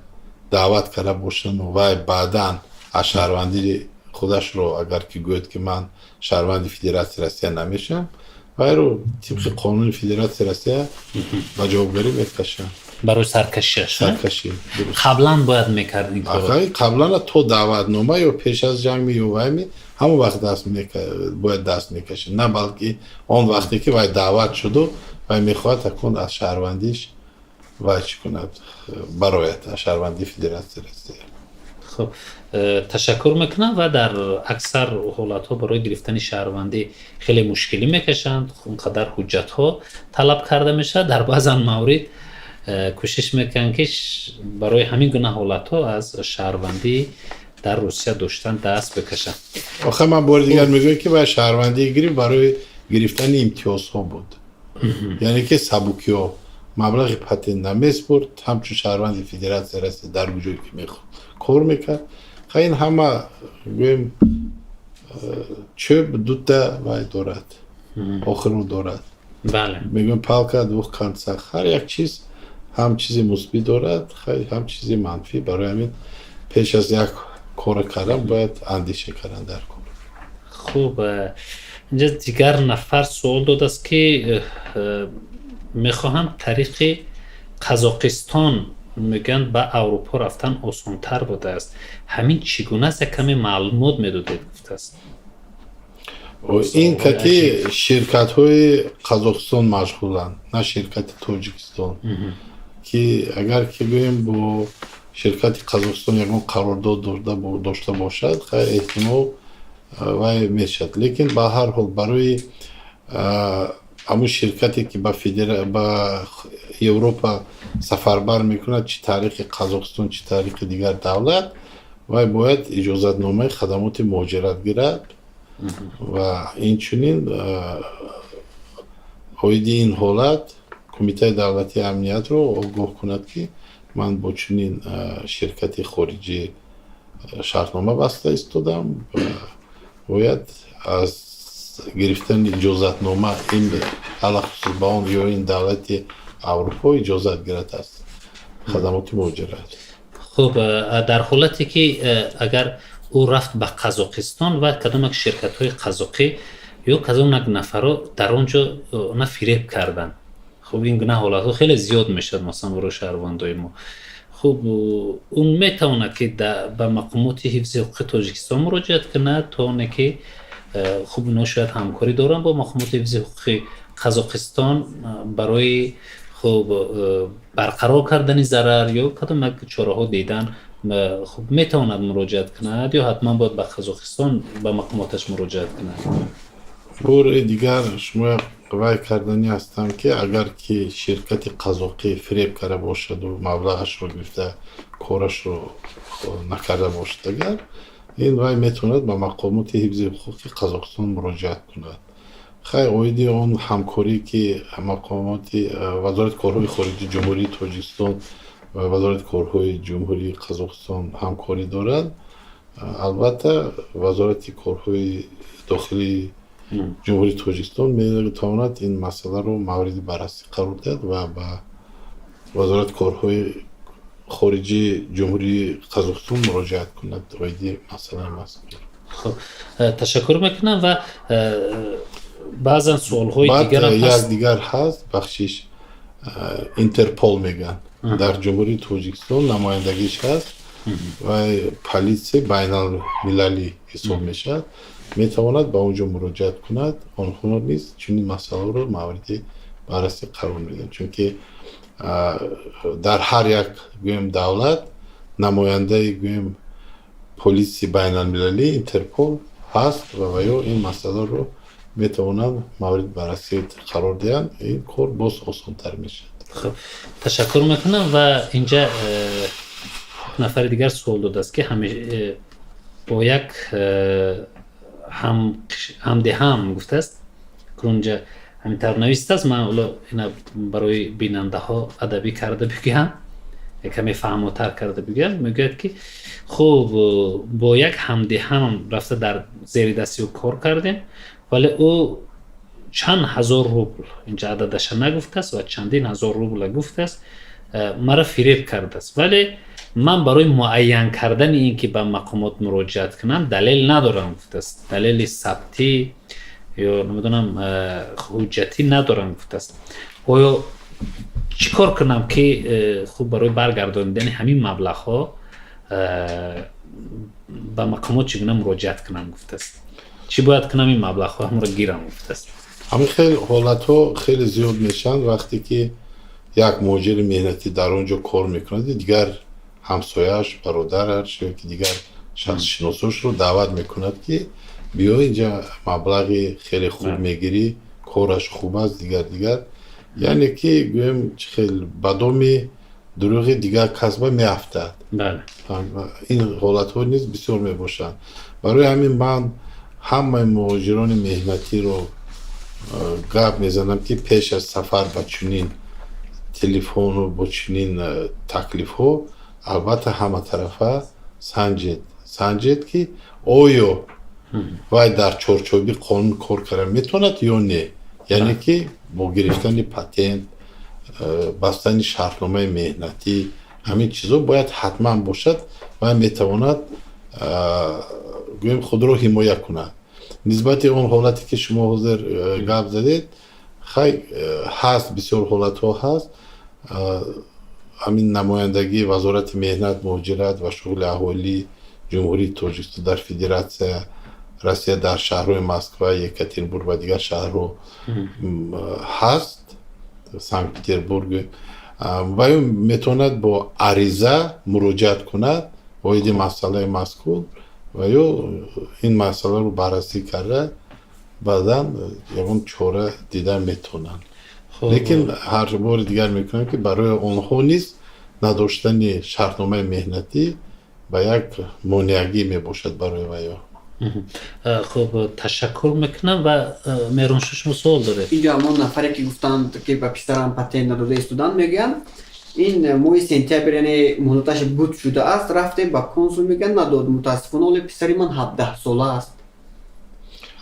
даъват карда бошанду вай баъдан аз шаҳрвандии худашро агар ки гӯяд, ки ман шаҳрванди Федератсияи Россия намешавам, вайро тибқи қонуни Федератсияи Россия ба ҷавобгарӣ мекашанд. Барои саркашиаш? Саркашӣ. Қаблан бояд мекард ин корро? Қаблан, то даъватнома ё пеш аз ҷангми ё вайми, ҳамон вақт даст бояд даст мекашид, на балки он вақте ки вай даъват шуду вай мехоҳад акун аз шаҳрвандиш вай чӣ кунад, барояд аз шаҳрвандии Федератсияи Россия. Хуб, ташаккур мекунам. Ва дар аксар ҳолатҳо барои гирифтани шаҳрвандӣ хеле мушкилӣ мекашанд, он қадар ҳуҷҷатҳо талаб карда мешавад. Дар баъзан маврид кӯшиш мекунанд, ки барои ҳамин гуна ҳолатҳо аз шаҳрвандӣ дар Русия доштан даст бикашанд. Охир ман бори дигар мегӯям, ки вай шаҳрвандӣ гирифт барои гирифтани имтиёзҳо буд, яъне ки сабукиҳо, маблағи патент намеспурд, ҳамчун шаҳрванди Федератсияи Россия дар куҷое ки мехоҳ кор мекард. Хай, ин ҳама, гӯем, чӯб дута вай дорад, охиру дорад. Мегӯем, палка о двух концах, ҳар як чиз ҳам чизи мусбӣ дорад, ҳам чизи манфӣ. Барои ҳамин пеш аз як кора кардан бояд андеша кардан дар кор. Хуб, инҷа дигар нафар суол додааст, ки мехоҳам тариқи Қазоқистон, мегӯянд, ба Аврупо рафтан осонтар будааст. Ҳамин чӣ гуна аст, як каме маълумот медодед, гуфтааст. Ин кати ширкатҳои Қазоқистон машғуланд, на ширкати Тоҷикистон. Ки агар ки, гӯем, бо ширкати Қазоқистон ягон қарордод дошта бошад, хайр, эҳтимол, вай мешавад. Лекин ба ҳар ҳол барои ҳамун ширкате, ки ба Европа сафарбар мекунад, чӣ тариқи Қазоқистон, чӣ тариқи дигар давлат, вай бояд иҷозатномаи хадамоти муҳоҷират гирад ва инчунин оиди ин ҳолат Кумитаи давлатии амниятро огоҳ кунад, ки ман бо чунин ширкати хориҷӣ шартнома баста истодам. Бояд аз гирифтани иҷозатнома ин алахусус ба он ё ин давлати Аврупо иҷозат гирад аз хадамоти муҳоҷират. Хуб, дар ҳолате ки агар ӯ рафт ба Қазоқистон ва кадом як ширкатҳои қазоқӣ ё кадом як нафарро дар он ҷо она фиреб карданд, хуб, ин гуна ҳолатҳо хеле зиёд мешавад, масалан, барои шаҳрвандои мо. Хуб, ӯ метавонад, ки ба мақомоти ҳифзи ҳуқуқи Тоҷикистон муроҷиат кунад, то оне ки хуб, инҳо шояд ҳамкорӣ доранд бо мақомоти ҳифзи ҳуқуқи Қазоқистон барои, хуб, барқарор кардани зарар ё кадом як чораҳо дидан. Хуб, метавонад муроҷиат кунад ё ҳатман бояд ба Қазоқистон, ба мақомоташ муроҷиат кунад? Бори дигар шумо вай карданӣ ҳастам, ки агар ки ширкати қазоқӣ фиреб карда бошаду маблағашро гирифта корашро накарда бошад, агар ин вай метавонад ба мақомоти ҳифзи ҳуқуқи Қазоқистон муроҷиат кунад. Хай, оиди он ҳамкорӣ, ки мақомоти Вазорати корҳои хориҷии Ҷумҳурии Тоҷикистон ва Вазорати корҳои Ҷумҳурии Қазоқистон ҳамкорӣ дорад, албатта, Вазорати корҳои дохилии Ҷумҳурии Тоҷикистон метавонад ин масъаларо мавриди баррасӣ қарор диҳад ва ба Вазорати корҳои хориҷии Ҷумҳурии Қазоқистон муроҷиат кунад оиди масъалаи мазкур. Хуб, ташаккур мекунам ва баъзан суолҳои дигарам як дигар ҳаст, бахшиш, Интерпол мегӯянд, дар Ҷумҳурии Тоҷикистон намояндагиш ҳаст ва политсияи байналмилалӣ ҳисоб мешавад, метавонад ба он ҷо муроҷиат кунад. Онҳо низ чунин масъаларо мавриди баррасӣ қарор медиҳанд, чунки дар ҳар як, гӯем, давлат намояндаи, гӯем, полиси байналмилалӣ, Интерпол ҳаст ва ё ин масъаларо метавонанд мавриди баррасӣ қарор диҳанд. Ин кор боз осонтар мешавад. Хуб, ташаккур мекунам. Ва инҷа нафари дигар суол додааст, ки бо як ҳамдеҳам гуфтааст, кунҷа ҳамин тавр навистааст. Ман ҳоло ина барои бинандаҳо адабӣ карда бигӯям, каме фаҳмотар карда бигӯям. Мегӯяд, ки хуб, бо як ҳамдеҳам рафта дар зери дасти ӯ кор кардем, вале ӯ чанд ҳазор рубл, инҷа ададаша нагуфтааст ва чандин ҳазор рубла гуфтааст, маро фиреб кардааст, вале ман барои муайян кардани ин ки ба мақомот муроҷиат кунам, далел надорам, гуфтааст. Далели сабтӣ ё намедонам, ҳуҷҷатӣ надорам, гуфтааст. Оё чӣ кор кунам, ки хуб, барои баргардонидани ҳамин маблағҳо ба мақомот чӣ гуна муроҷиат кунам, гуфтааст. Чӣ бояд кунам, ин маблағҳо ҳамро гирам, гуфтааст. Ҳамин хел ҳолатҳо хеле зиёд мешаванд, вақте ки як муҳоҷири меҳнатӣ дар он ҷо кор мекунад, дигар ҳамсояаш, бародараш ё ки дигар шахсшиносошро даъват мекунад, ки биё, инҷа маблағи хеле хуб мегирӣ, кораш хуб аст, дигар дигар, яъне ки, гӯем, чӣ хел ба доми дурӯғи дигар касба меафтад. Ин ҳолатҳо низ бисёр мебошанд. Барои ҳамин ман ҳамаи муҳоҷирони меҳнатиро гап мезанам, ки пеш аз сафар ба чунин телефону бо чунин таклифҳо албатта ҳаматарафа санҷед, санҷед, ки оё вай дар чорчӯби қонун кор карда метавонад ё не, яъне ки бо гирифтани патент, бастани шартномаи меҳнатӣ. Ҳамин чизо бояд ҳатман бошад. Вай метавонад, гӯем, худро ҳимоя кунад. Нисбати он ҳолате, ки шумо ҳозир гап задед, хай, ҳаст, бисёр ҳолатҳо ҳаст. Ҳамин намояндагии Вазорати меҳнат, муҳоҷират ва шуғли аҳолии Ҷумҳурии Тоҷикистон дар Федератсия Россия, дар шаҳрҳои Москва, Екатеринбург ва дигар шаҳрҳо ҳаст, Санкт Петербург, ва ӯ метавонад бо ариза муроҷиат кунад оиди масъалаи мазкур ва ё ин масъаларо баррасӣ карда, баъдан ягон чора дида метавонанд. Лекин ҳар бори дигар мекунам, ки барои онҳо низ надоштани шартномаи меҳнатӣ ба як монеагӣ мебошад барои вайё. Хуб, ташаккур мекунам. Ва Меҳруншо, шумо суол доред? Инҷо ҳамон нафаре, ки гуфтанд, ки ба писарам патент надода истоданд, мегӯянд, ин моҳи сентябр, яъне муҳлаташ буд шудааст, рафтем ба консул, мегӯянд, надод, мутаассифона. Оле писари ман 17-сола аст.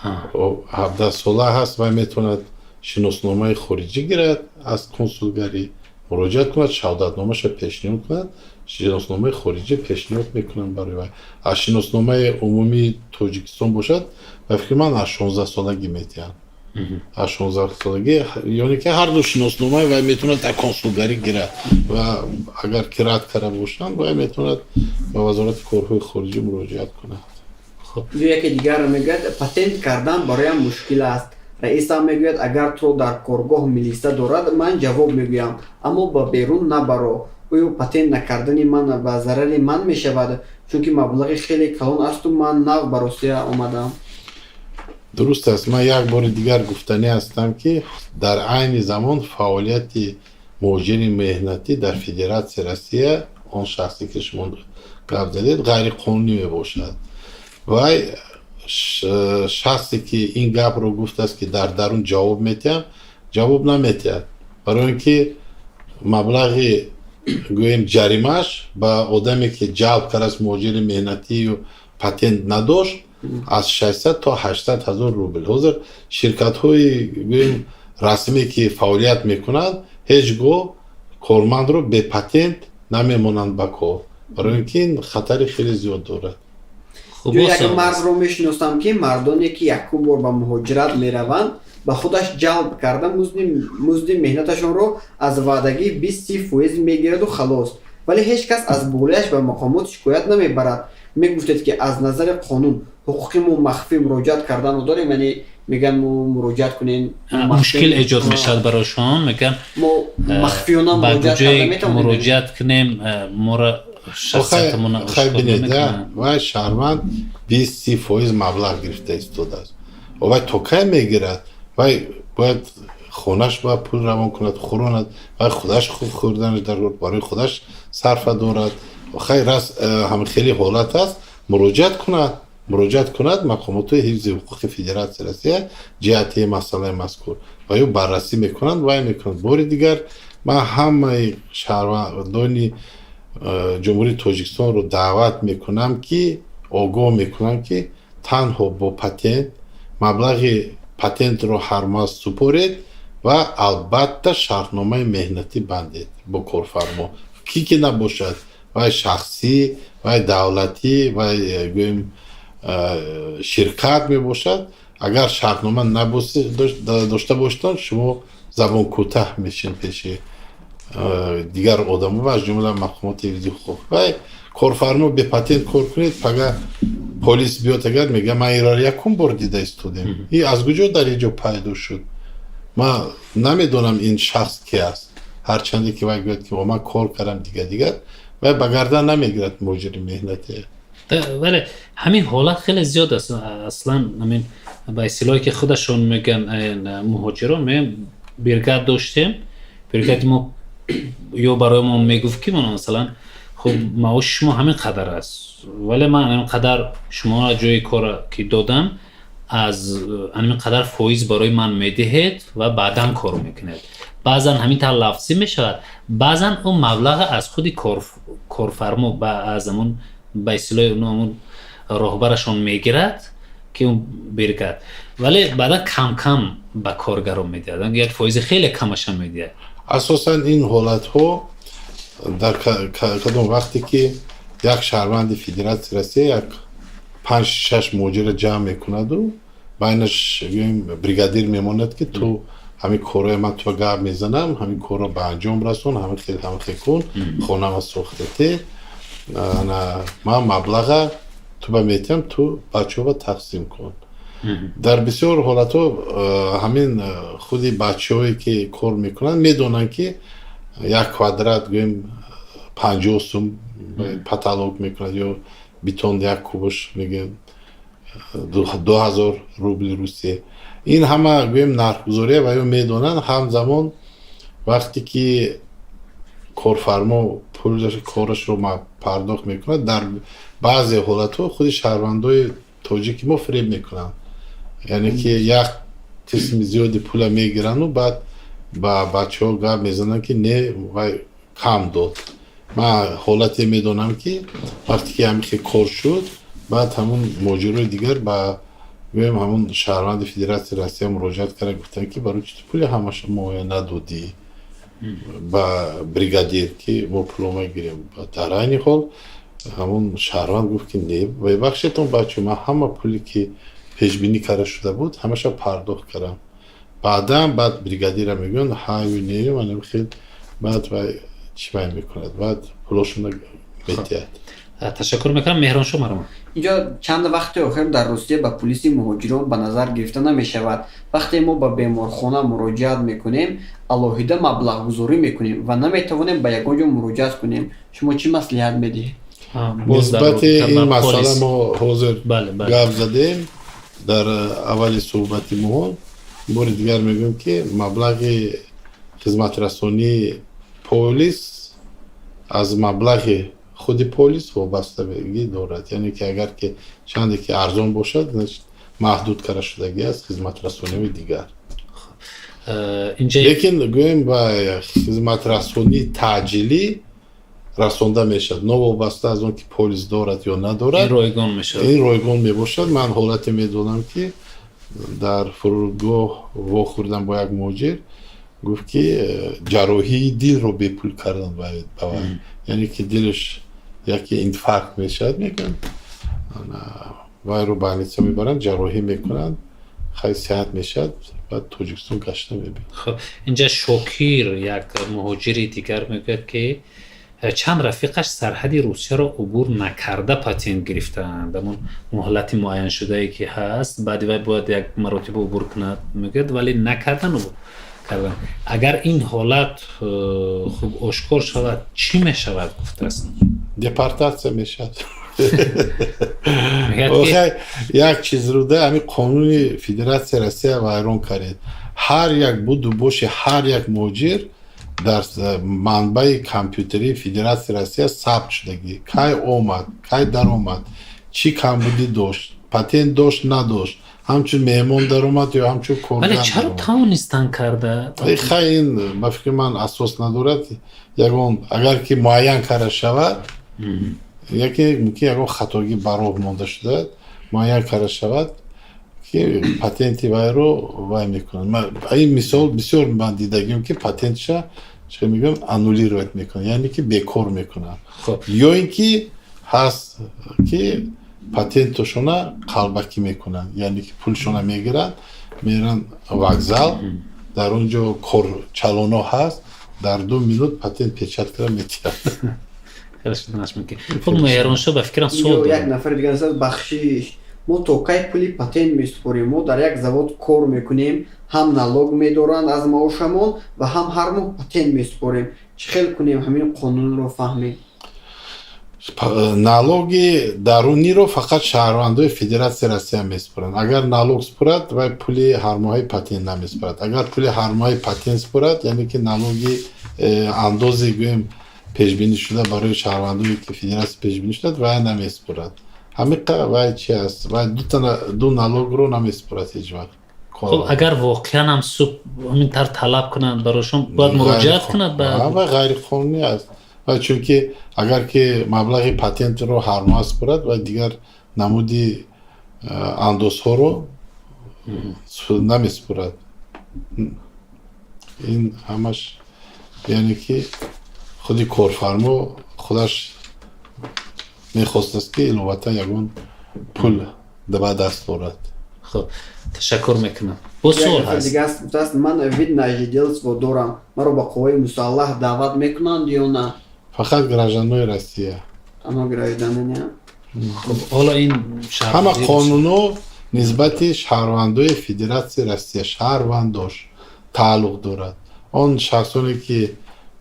17-сола ҳаст ва метавонад шиносномаи хориҷӣ гирад, аз консулгарӣ муроҷиат кунад, шаҳодатномаша пешниҳод кунад, шиносномаи хориҷӣ пешниҳод мекунанд барои вай. Аз шиносномаи умумии Тоҷикистон бошад, ба фикри ман, аз 16-солагӣ метиҳанд, аз 16-солагӣ, ёне ки ҳарду шиносномаи вай метавонад дар консулгарӣ гирад ва агар ки рад карда бошанд, вай метавонад ба Вазорати корҳои хориҷӣ муроҷиат кунад. Яке дигар мегӯяд, патент кардан бароям мушкил аст. Раисам мегӯяд, агар туро дар коргоҳ милиса дорад, ман ҷавоб мегӯям, аммо ба берун набаро. Оё патент накардани ман ба зарари ман мешавад, чунки маблағи хеле калон асту ман нав ба Русия омадам? Дуруст аст. Ман як бори дигар гуфтанӣ ҳастам, ки дар айни замон фаъолияти муҳоҷири меҳнатӣ дар Федератсияи Россия, он шахсе, ки шумо гап задед, ғайриқонунӣ мебошад. Вай шахсе, ки ин гапро гуфтааст, ки дар дарун ҷавоб метиҳам, ҷавоб наметиҳад, барои он ки маблағи, гӯем, ҷаримааш ба одаме, ки ҷалб кардааст муҳоҷири меҳнатию патент надошт, аз 600 то 800 ҳазор рубл. Ҳозир ширкатҳои, гӯем, расмӣ, ки фаъолият мекунанд, ҳеҷ гоҳ Кормандро бепатент намемонанд ба кор, барои ин ки ин хатари хеле зиёд дорад. Як мардро мешиносам, ки мардоне, ки якум бор ба муҳоҷират мераванд, ба худаш ҷалб карда, музди меҳнаташонро аз ваъдагӣ 20-30% мегираду халос. Вале ҳеҷ кас аз болояш ба мақомот шикоят намебарад. Мегуфтед, ки аз назари қонун ҳуқуқи мо махфӣ муроҷиат карданро дорем, яъне мегӯянд, мо муроҷиат кунем. Мушкил эҷод мешавад барошон, мегӯянд. Мо махфиёна муроҷиат карда метавонем? Муроҷиат кунем, моро Хай, бинед, вай шаҳрванд 20-30% маблағ гирифта истодааст. Вай то кай мегирад? Вай бояд хонаш ба пул равон кунад, хӯронад, вай худаш хӯрданаш дар барои худаш сарфа дорад. Хай, рас ҳам хеле ҳолат аст, муроҷиат кунад, муроҷиат кунад мақомоти ҳифзи ҳуқуқи Федератсияи Россия ҷиҳати масъалаи мазкур ва ё баррасӣ мекунанд, вай мекунанд. Бори дигар ман ҳамаи шаҳрвандони Ҷумҳурии Тоҷикистонро даъват мекунам, ки огоҳ мекунам, ки танҳо бо патент, маблағи патентро ҳар моҳ супоред ва албатта шартномаи меҳнатӣ бандед бо корфармо, ки ки набошад, вай шахсӣ, вай давлатӣ, вай гӯем, ширкат мебошад. Агар шартнома дошта бошедон, шумо забон кӯтаҳ мешин пеши дигар одамо ва аз ҷумла мақомоти ҳифзи ҳуқуқ. Вай корфармо бепатент кор кунед, пага полис биёд, агар мега: «Ман инро якум бор дида истодем, и аз куҷо дар ин ҷо пайдо шуд? Ман намедонам, ин шахс ки аст». Ҳарчанде ки вай гӯяд, ки ман кор кардам, дигар дигар, вай ба гардан намегирад муҳоҷири меҳнатӣ. Вале ҳамин ҳолат хеле зиёд аст. Аслан ҳамин ба истилоҳе, ки худашон мегӯянд муҳоҷирон, мегӯянд, бригад доштем, бригади мо ё барои мо мегуфт, ки масалан, хуб, маоши шумо ҳамин қадар аст, вале ман ҳамин қадар шуморо ҷои кора ки додам, аз ҳамин қадар фоиз барои ман медиҳед ва баъдан кор мекунед. Баъзан ҳамин тавр лафзӣ мешавад, баъзан он маблаға аз худи корфармо, аз ҳамун ба истилоҳи ҳамун роҳбарашон мегирад, ки он бригад, вале баъдан кам кам ба коргарон медиҳад, як фоизи хеле камашам медиҳад. Асосан ин ҳолатҳо дар кадом вақте ки як шаҳрванди Федератсияи Россия як панҷ шаш муҳоҷира ҷамъ мекунаду байнаш, гӯем, бригадир мемонад, ки ту ҳамин корҳои ман ту гап мезанам, ҳамин корро ба анҷом расон, ҳамин хел, ҳамин хел кун, хонама сохтате, ман маблаға ту ба метиҳам, ту бачаҳо тақсим кун. Дар бисёр ҳолатҳо ҳамин худи бачаҳое, ки кор мекунанд, медонанд, ки як квадрат, гӯем, 50 сум потолок мекунад ё бетон як кубаш, мегӯем, 2000 рубли Русия. Ин ҳама, гӯем, нархгузория ва ё медонанд. Ҳамзамон вақте ки корфармо пули корашро пардохт мекунад, дар баъзе ҳолатҳо худи шаҳрвандои тоҷики мо фиреб мекунанд, яъне ки як қисми зиёди пула мегирану баъд ба бачаҳо гап мезананд, ки не, вай кам дод. Ман ҳолате медонам, ки вақте ки ҳамин хел кор шуд, баъд ҳамун муҳоҷирои дигар ба, гӯем, ҳамун шаҳрванди Федератсияи Россия муроҷиат карда, гуфтанд, ки барои чӣ ту пули ҳамаша моя надодӣ ба бригадир, ки мо пулома гирем? Дар айни ҳол ҳамун шаҳрванд гуфт, ки не, бебахшедтон, бачо, ман ҳама пуле, ки пешбинӣ карда шуда буд, ҳамаша пардохт кардам. Баъдан баъд бригадира мегӯянд: ҳаю не, манам хел. Баъд вай чӣ вай мекунад, баъд пулошона метиҳад. Ташаккур мекунам. Меҳроншо, марҳамат. Инҷо чанд вақти охир дар Русия ба полиси муҳоҷирон ба назар гирифта намешавад. Вақте мо ба беморхона муроҷиат мекунем, алоҳида маблағгузорӣ мекунем ва наметавонем ба ягон ҷо муроҷиат кунем. Шумо чӣ маслиҳат медиҳед? Нисбати ин масъала мо ҳозир гап задем дар аввали суҳбати мо. Бори дигар мегӯем, ки маблағи хизматрасонии полис аз маблағи худи полис вобастагӣ дорад, яъне ки агар ки чанде ки арзон бошад, значит, маҳдуд карда шудагӣ аст хизматрасониҳои дигар. Лекин, гӯем, ба хизматрасонии таъҷилӣ расонда мешавад, новобаста аз он ки полис дорад ё надорад. Ройгон мешавад. Ин ройгон мебошад. Ман ҳолате медонам, ки дар фурудгоҳ вохӯрдам бо як муҳоҷир. Гуфт, ки ҷарроҳии дилро бепул кардан ба вай, яъне ки дилаш яке инфаркт мешавад, мегӯянд, вайро больница мебаранд, ҷарроҳӣ мекунанд, хай, сиҳат мешавад, баъд Тоҷикистон гашта мебинад. Хуб, инҷа Шокир, як муҳоҷири дигар, мегӯяд, ки чанд рафиқаш сарҳади Русияро убур накарда патент гирифтаанд. Ҳамон муҳлати муайяншудае, ки ҳаст, баъди вай бояд як маротиба убур кунад, мегӯяд, вале накардан, убур кардан. Агар ин ҳолат хуб ошкор шавад, чӣ мешавад, гуфтааст. Депортатсия мешавад. Як чиз руда, ҳамин қонуни Федератсияи Россия вайрон кардед. Ҳар як буду боши ҳар як муҳоҷир дар манбаи компютерии Федератсияи Россия сабт шудагӣ: кай омад, кай даромад, чӣ камбудӣ дошт, патент дошт, надошт, ҳамчун меҳмон даромад ё ҳамчун коргар. Вале чаро тавонистанд карда? Хай, ин ба фикри ман асос надорад. Ягон агар ки муайян карда шавад, яке мумкин ягон хатогӣ ба роҳ монда шуда, муайян карда шавад, ки патенти вайро вай мекунанд. Ин мисол бисёр ман дидагием, ки патентша, чӣ мегӯям, аннулировать мекунанд, яъне ки бекор мекунанд, ё ин ки ҳаст, ки патентошона қалбакӣ мекунанд, яъне ки пулшона мегиранд, меранд вокзал, дар он ҷо кор чалоно ҳаст, дар 2 минут патент печать карда метиҳад. Хуб, Меҳроншо, ба фикрам, суол. Як нафари дигар: бахшиш, мо то кай пули патент месупорем? Мо дар як завод кор мекунем, ҳам налог медоранд аз маошамон ва ҳам ҳар моҳ патент месупорем. Чӣ хел кунем, ҳамин қонунро фаҳмем? Налоги даруниро фақат шаҳрвандои Федератсияи Россия месупоранд. Агар налог супорад, вай пули ҳармоҳаи патент намесупорад. Агар пули ҳармоҳаи патент супорад, яъне ки налоги андозе, гӯем, пешбинӣ шуда барои шаҳрвандое, ки федератсия пешбинӣ шудад, вай намесупорад. Ҳамиқа вай чи аст, вай ду налогро намесупорад ҳеҷ вақт. Хуб, агар воқеан ҳам суб ҳамин тавр талаб кунанд, барошон бояд муроҷиат кунад? Вай ғайриқонунӣ аст, чунки агар ки маблағи патентро ҳар моҳ супорад, ва дигар намуди андозҳоро намесупорад. Ин ҳамаш, яъне ки худи корфармо худаш мехостааст, ки иловатан ягон пул ба даст орад. Хуб, ташаккур мекунам. Боз суол ҳаст. Дигар гуфтааст: ман вид на жительство дорам, маро ба қувваи мусаллаҳ даъват мекунанд ё на? Фақат гражданои Россия. Танҳо гражданин. Хуб, ҳоло ин ҳама қонунҳо нисбати шаҳрвандои Федератсияи Россия, шаҳрвандош тааллуқ дорад. Он шахсоне, ки,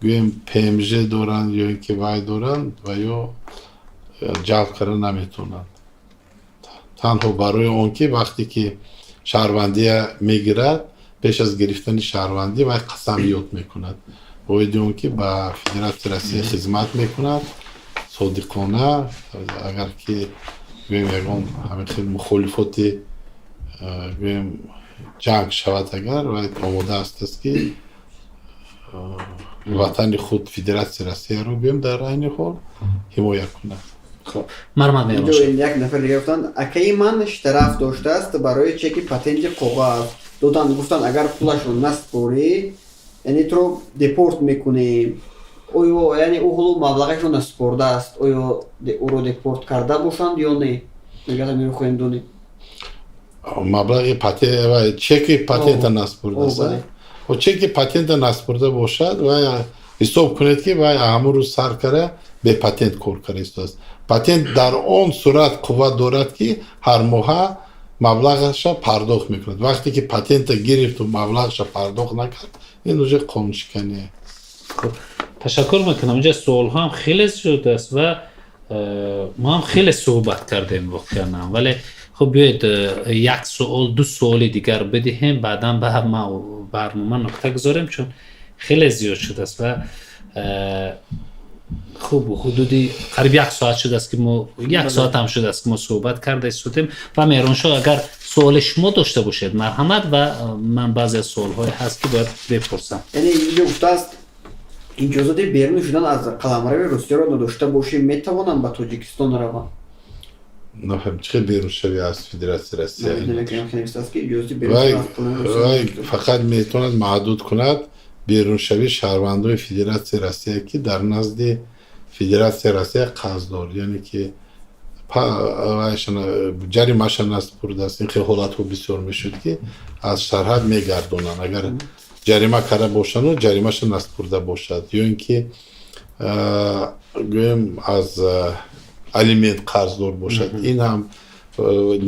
гӯем, ПМЖ доранд ё ин ки вай доранд ва ё ҷалб карда наметавонанд. Танҳо барои он ки вақте ки шаҳрвандия мегирад, пеш аз гирифтани шаҳрвандӣ вай қасам ёд мекунад оиди он ки ба Федератсияи Россия хизмат мекунад содиқона. Агар ки, гӯем, ягон ҳамин хел мухолифоти, гӯем, ҷанг шавад, агар вай омода астаст, ки ватани худ, Федератсияи Россияро, гӯем, дар айни ҳол ҳимоя кунад. Хуб, марҳамат, Меҳроншо. Як нафар дигар гуфтанд: акаи ман штраф доштааст барои чеки патенти коғаз доданд. Гуфтанд, агар пулашро насупорӣ, яъне туро депорт мекунем. Оё, яъне ӯ ҳоло маблағашро насупордааст, оё ӯро депорт карда бошанд ё не, мегӯяд, мехоҳем донем. Маблағи патент, чеки патента насупурдааст? Чеки патента насупурда бошад, вай ҳисоб кунед, ки вай ҳамон рӯз сар кара бепатент кор карда истодааст. Патент дар он сурат қувват дорад, ки ҳар моҳа маблағаша пардохт мекунад. Вақте ки патента гирифту маблағаша пардохт накард, ин уже қонуншикание. Ташаккур мекунам. Инҷа суолҳо ҳам хеле зиёд аст ва мо ҳам хеле суҳбат кардем воқеан. Вале хуб, биёед, як суол, ду суоли дигар бидиҳем, баъдан ба барнома нуқта гузорем, чун хеле зиёд шудааст ва хуб, ҳудуди қариб як соат шудааст, ки мо, як соат ҳам шудааст, ки мо суҳбат карда истодем. Ва Меҳроншоҳ, агар суоли шумо дошта бошед, марҳамат. Ва ман баъзе аз суолҳое ҳаст, ки бояд бипурсам. Яъне инҷо гуфтааст: иҷозати берун шудан аз қаламрави Русияро надошта бошем, метавонам ба Тоҷикистон равам? Нафаҳм, чӣ хел беруншавӣ аз Федератсияи Россия? Вай фақат метавонад маҳдуд кунад. Беруншавии шаҳрвандои Федератсияи Россия, ки дар назди Федератсияи Россия қарздор, яъне ки ҷаримаша наспурдааст. Ин хел ҳолатҳо бисёр мешуд, ки аз сарҳад мегардонанд, агар ҷарима карда бошану ҷаримаша наспурда бошад, ё ин ки, гӯем, аз алимент қарздор бошад. Ин ҳам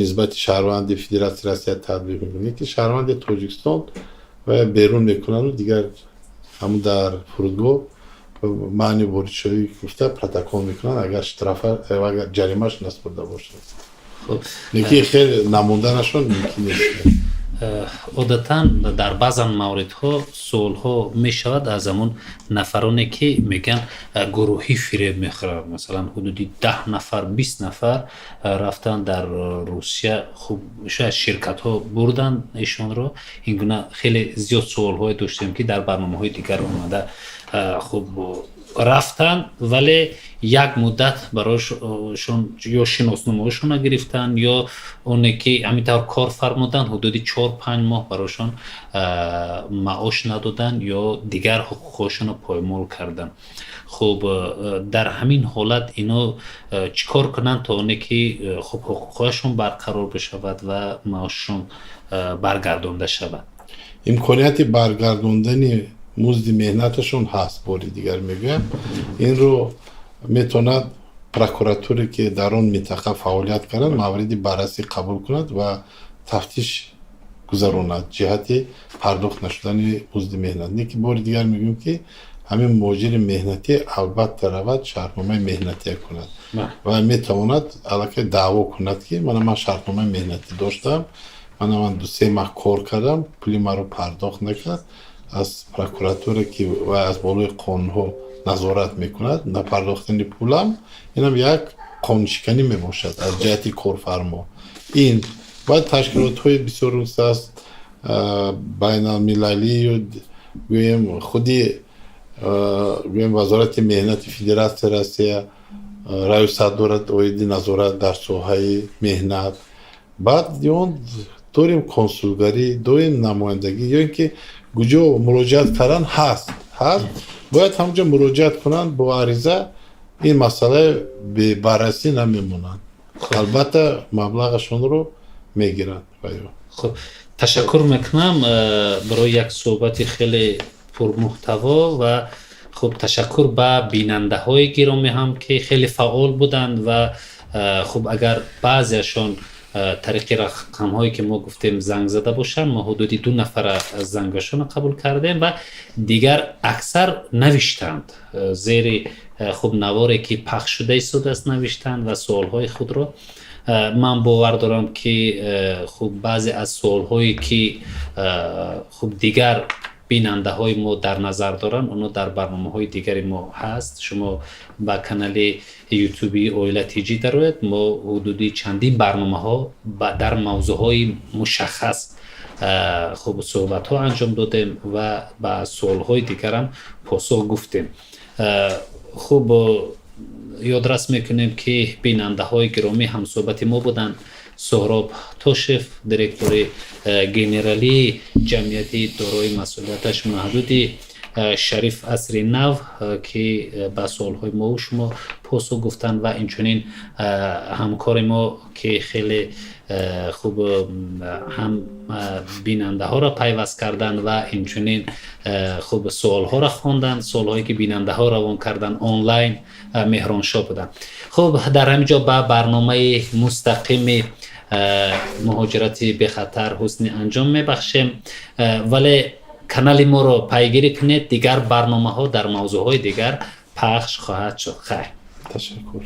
нисбати шаҳрванди Федератсияи Россия татбиқ мекунад, ки шаҳрванди Тоҷикистон берун мекунанду дигар ҳамун дар фурудгоҳ маъни воридшавӣ гуфта протокол мекунанд, агар штрафа, агар ҷаримаш наспурда бошад. Лекин хел намонданашон мумкин нест. Одатан дар баъзан мавридҳо суолҳо мешавад аз ҳамон нафароне, ки мегӯянд, гурӯҳӣ фиреб мехӯранд. Масалан, ҳудуди 10 нафар, 20 нафар рафтанд дар Русия. Хуб, шояд ширкатҳо бурданд эшонро. Ин гуна хеле зиёд суолҳое доштем, ки дар барномаҳои дигар омада. Хуб, рафтанд, вале як муддат барояшон ё шиносномаҳошонро гирифтанд, ё оне ки ҳамин тавр кор фармуданд, ҳудуди 4-5 моҳ барояшон маош надоданд ё дигар ҳуқуқҳошонро поймол карданд. Хуб, дар ҳамин ҳолат ино чӣ кор кунанд, то оне ки, хуб, ҳуқуқҳояшон барқарор бишавад ва маошшон баргардонда шавад? Имконияти баргардондани музди меҳнаташон ҳаст. Бори дигар мегӯям, инро метавонад прокуратуре, ки дар он минтақа фаъолият карданд, мавриди баррасӣ қабул кунад ва тафтиш гузаронад ҷиҳати пардохт нашудани музди меҳнат. Лекин бори дигар мегӯем, ки ҳамин муҳоҷири меҳнатӣ албатта равад, шартномаи меҳнатия кунад ва метавонад аллакай даъво кунад, ки мана ман шартномаи меҳнатӣ доштам, мана ман 2-3 моҳ кор кардам, пули маро пардохт накард. Аз прокуратура, ки ва аз болои қонунҳо назорат мекунад, напардохтани пулам инам як қонуншиканӣ мебошад аз ҷиҳати корфармо. Ин баъд ташкилотҳои бисёр аст, байналмилалию, гӯем, худи, гӯем, Вазорати меҳнати Федератсияи Россия раёсат дорад оиди назорат дар соҳаи меҳнат. Баъд он дорем консулгарӣ, дорем намояндагӣ, ё ин ки куҷо муроҷиат кардан ҳаст, бояд ҳамҷо муроҷиат кунанд бо ариза. Ин масъала бебаррасӣ намемонанд, албатта маблағашонро мегиранд. Хуб, ташаккур мекунам барои як суҳбати хеле пурмуҳтаво ва хуб, ташаккур ба бинандаҳои гиромӣ ҳам, ки хеле фаъол буданд. Ва хуб, агар баъзеашон тариқи рақамҳое, ки мо гуфтем, занг зада бошанд, мо ҳудуди ду нафара зангашонро қабул кардем ва дигар аксар навиштанд зери, хуб, наворе, ки пахш шуда истодааст, навиштанд ва суолҳои худро. Ман бовар дорам, ки, хуб, баъзе аз суолҳое, ки, хуб, дигар бинандаҳои мо дар назар доранд, оно дар барномаҳои дигари мо ҳаст. Шумо ба канали ютуби Оила ТЖ дароед, мо ҳудуди чандин барномаҳо дар мавзӯъҳои мушаххас, хуб, суҳбатҳо анҷом додем ва ба суолҳои дигарам посух гуфтем. Хуб, ёдрас мекунем, ки бинандаҳои гиромӣ, ҳамсӯҳбати мо буданд Суҳроб Тошев, директори генералии ҷамъияти дорои масъулияташ маҳдуди Шариф Асри Нав, ки ба суолҳои мову шумо посух гуфтанд, ва инчунин ҳамкори мо, ки хеле хуб ҳам бинандаҳоро пайваст карданд ва инчунин, хуб, суолҳоро хонданд, суолҳое, ки бинандаҳо равон карданд онлайн, Меҳроншоҳ буданд. Хуб, дар ҳамин ҷо ба барномаи мустақими муҳоҷирати бехатар ҳусни анҷом мебахшем, вале канали моро пайгирӣ кунед, дигар барномаҳо дар мавзӯъҳои дигар пахш хоҳад шуд. Хайр. Ташаккур.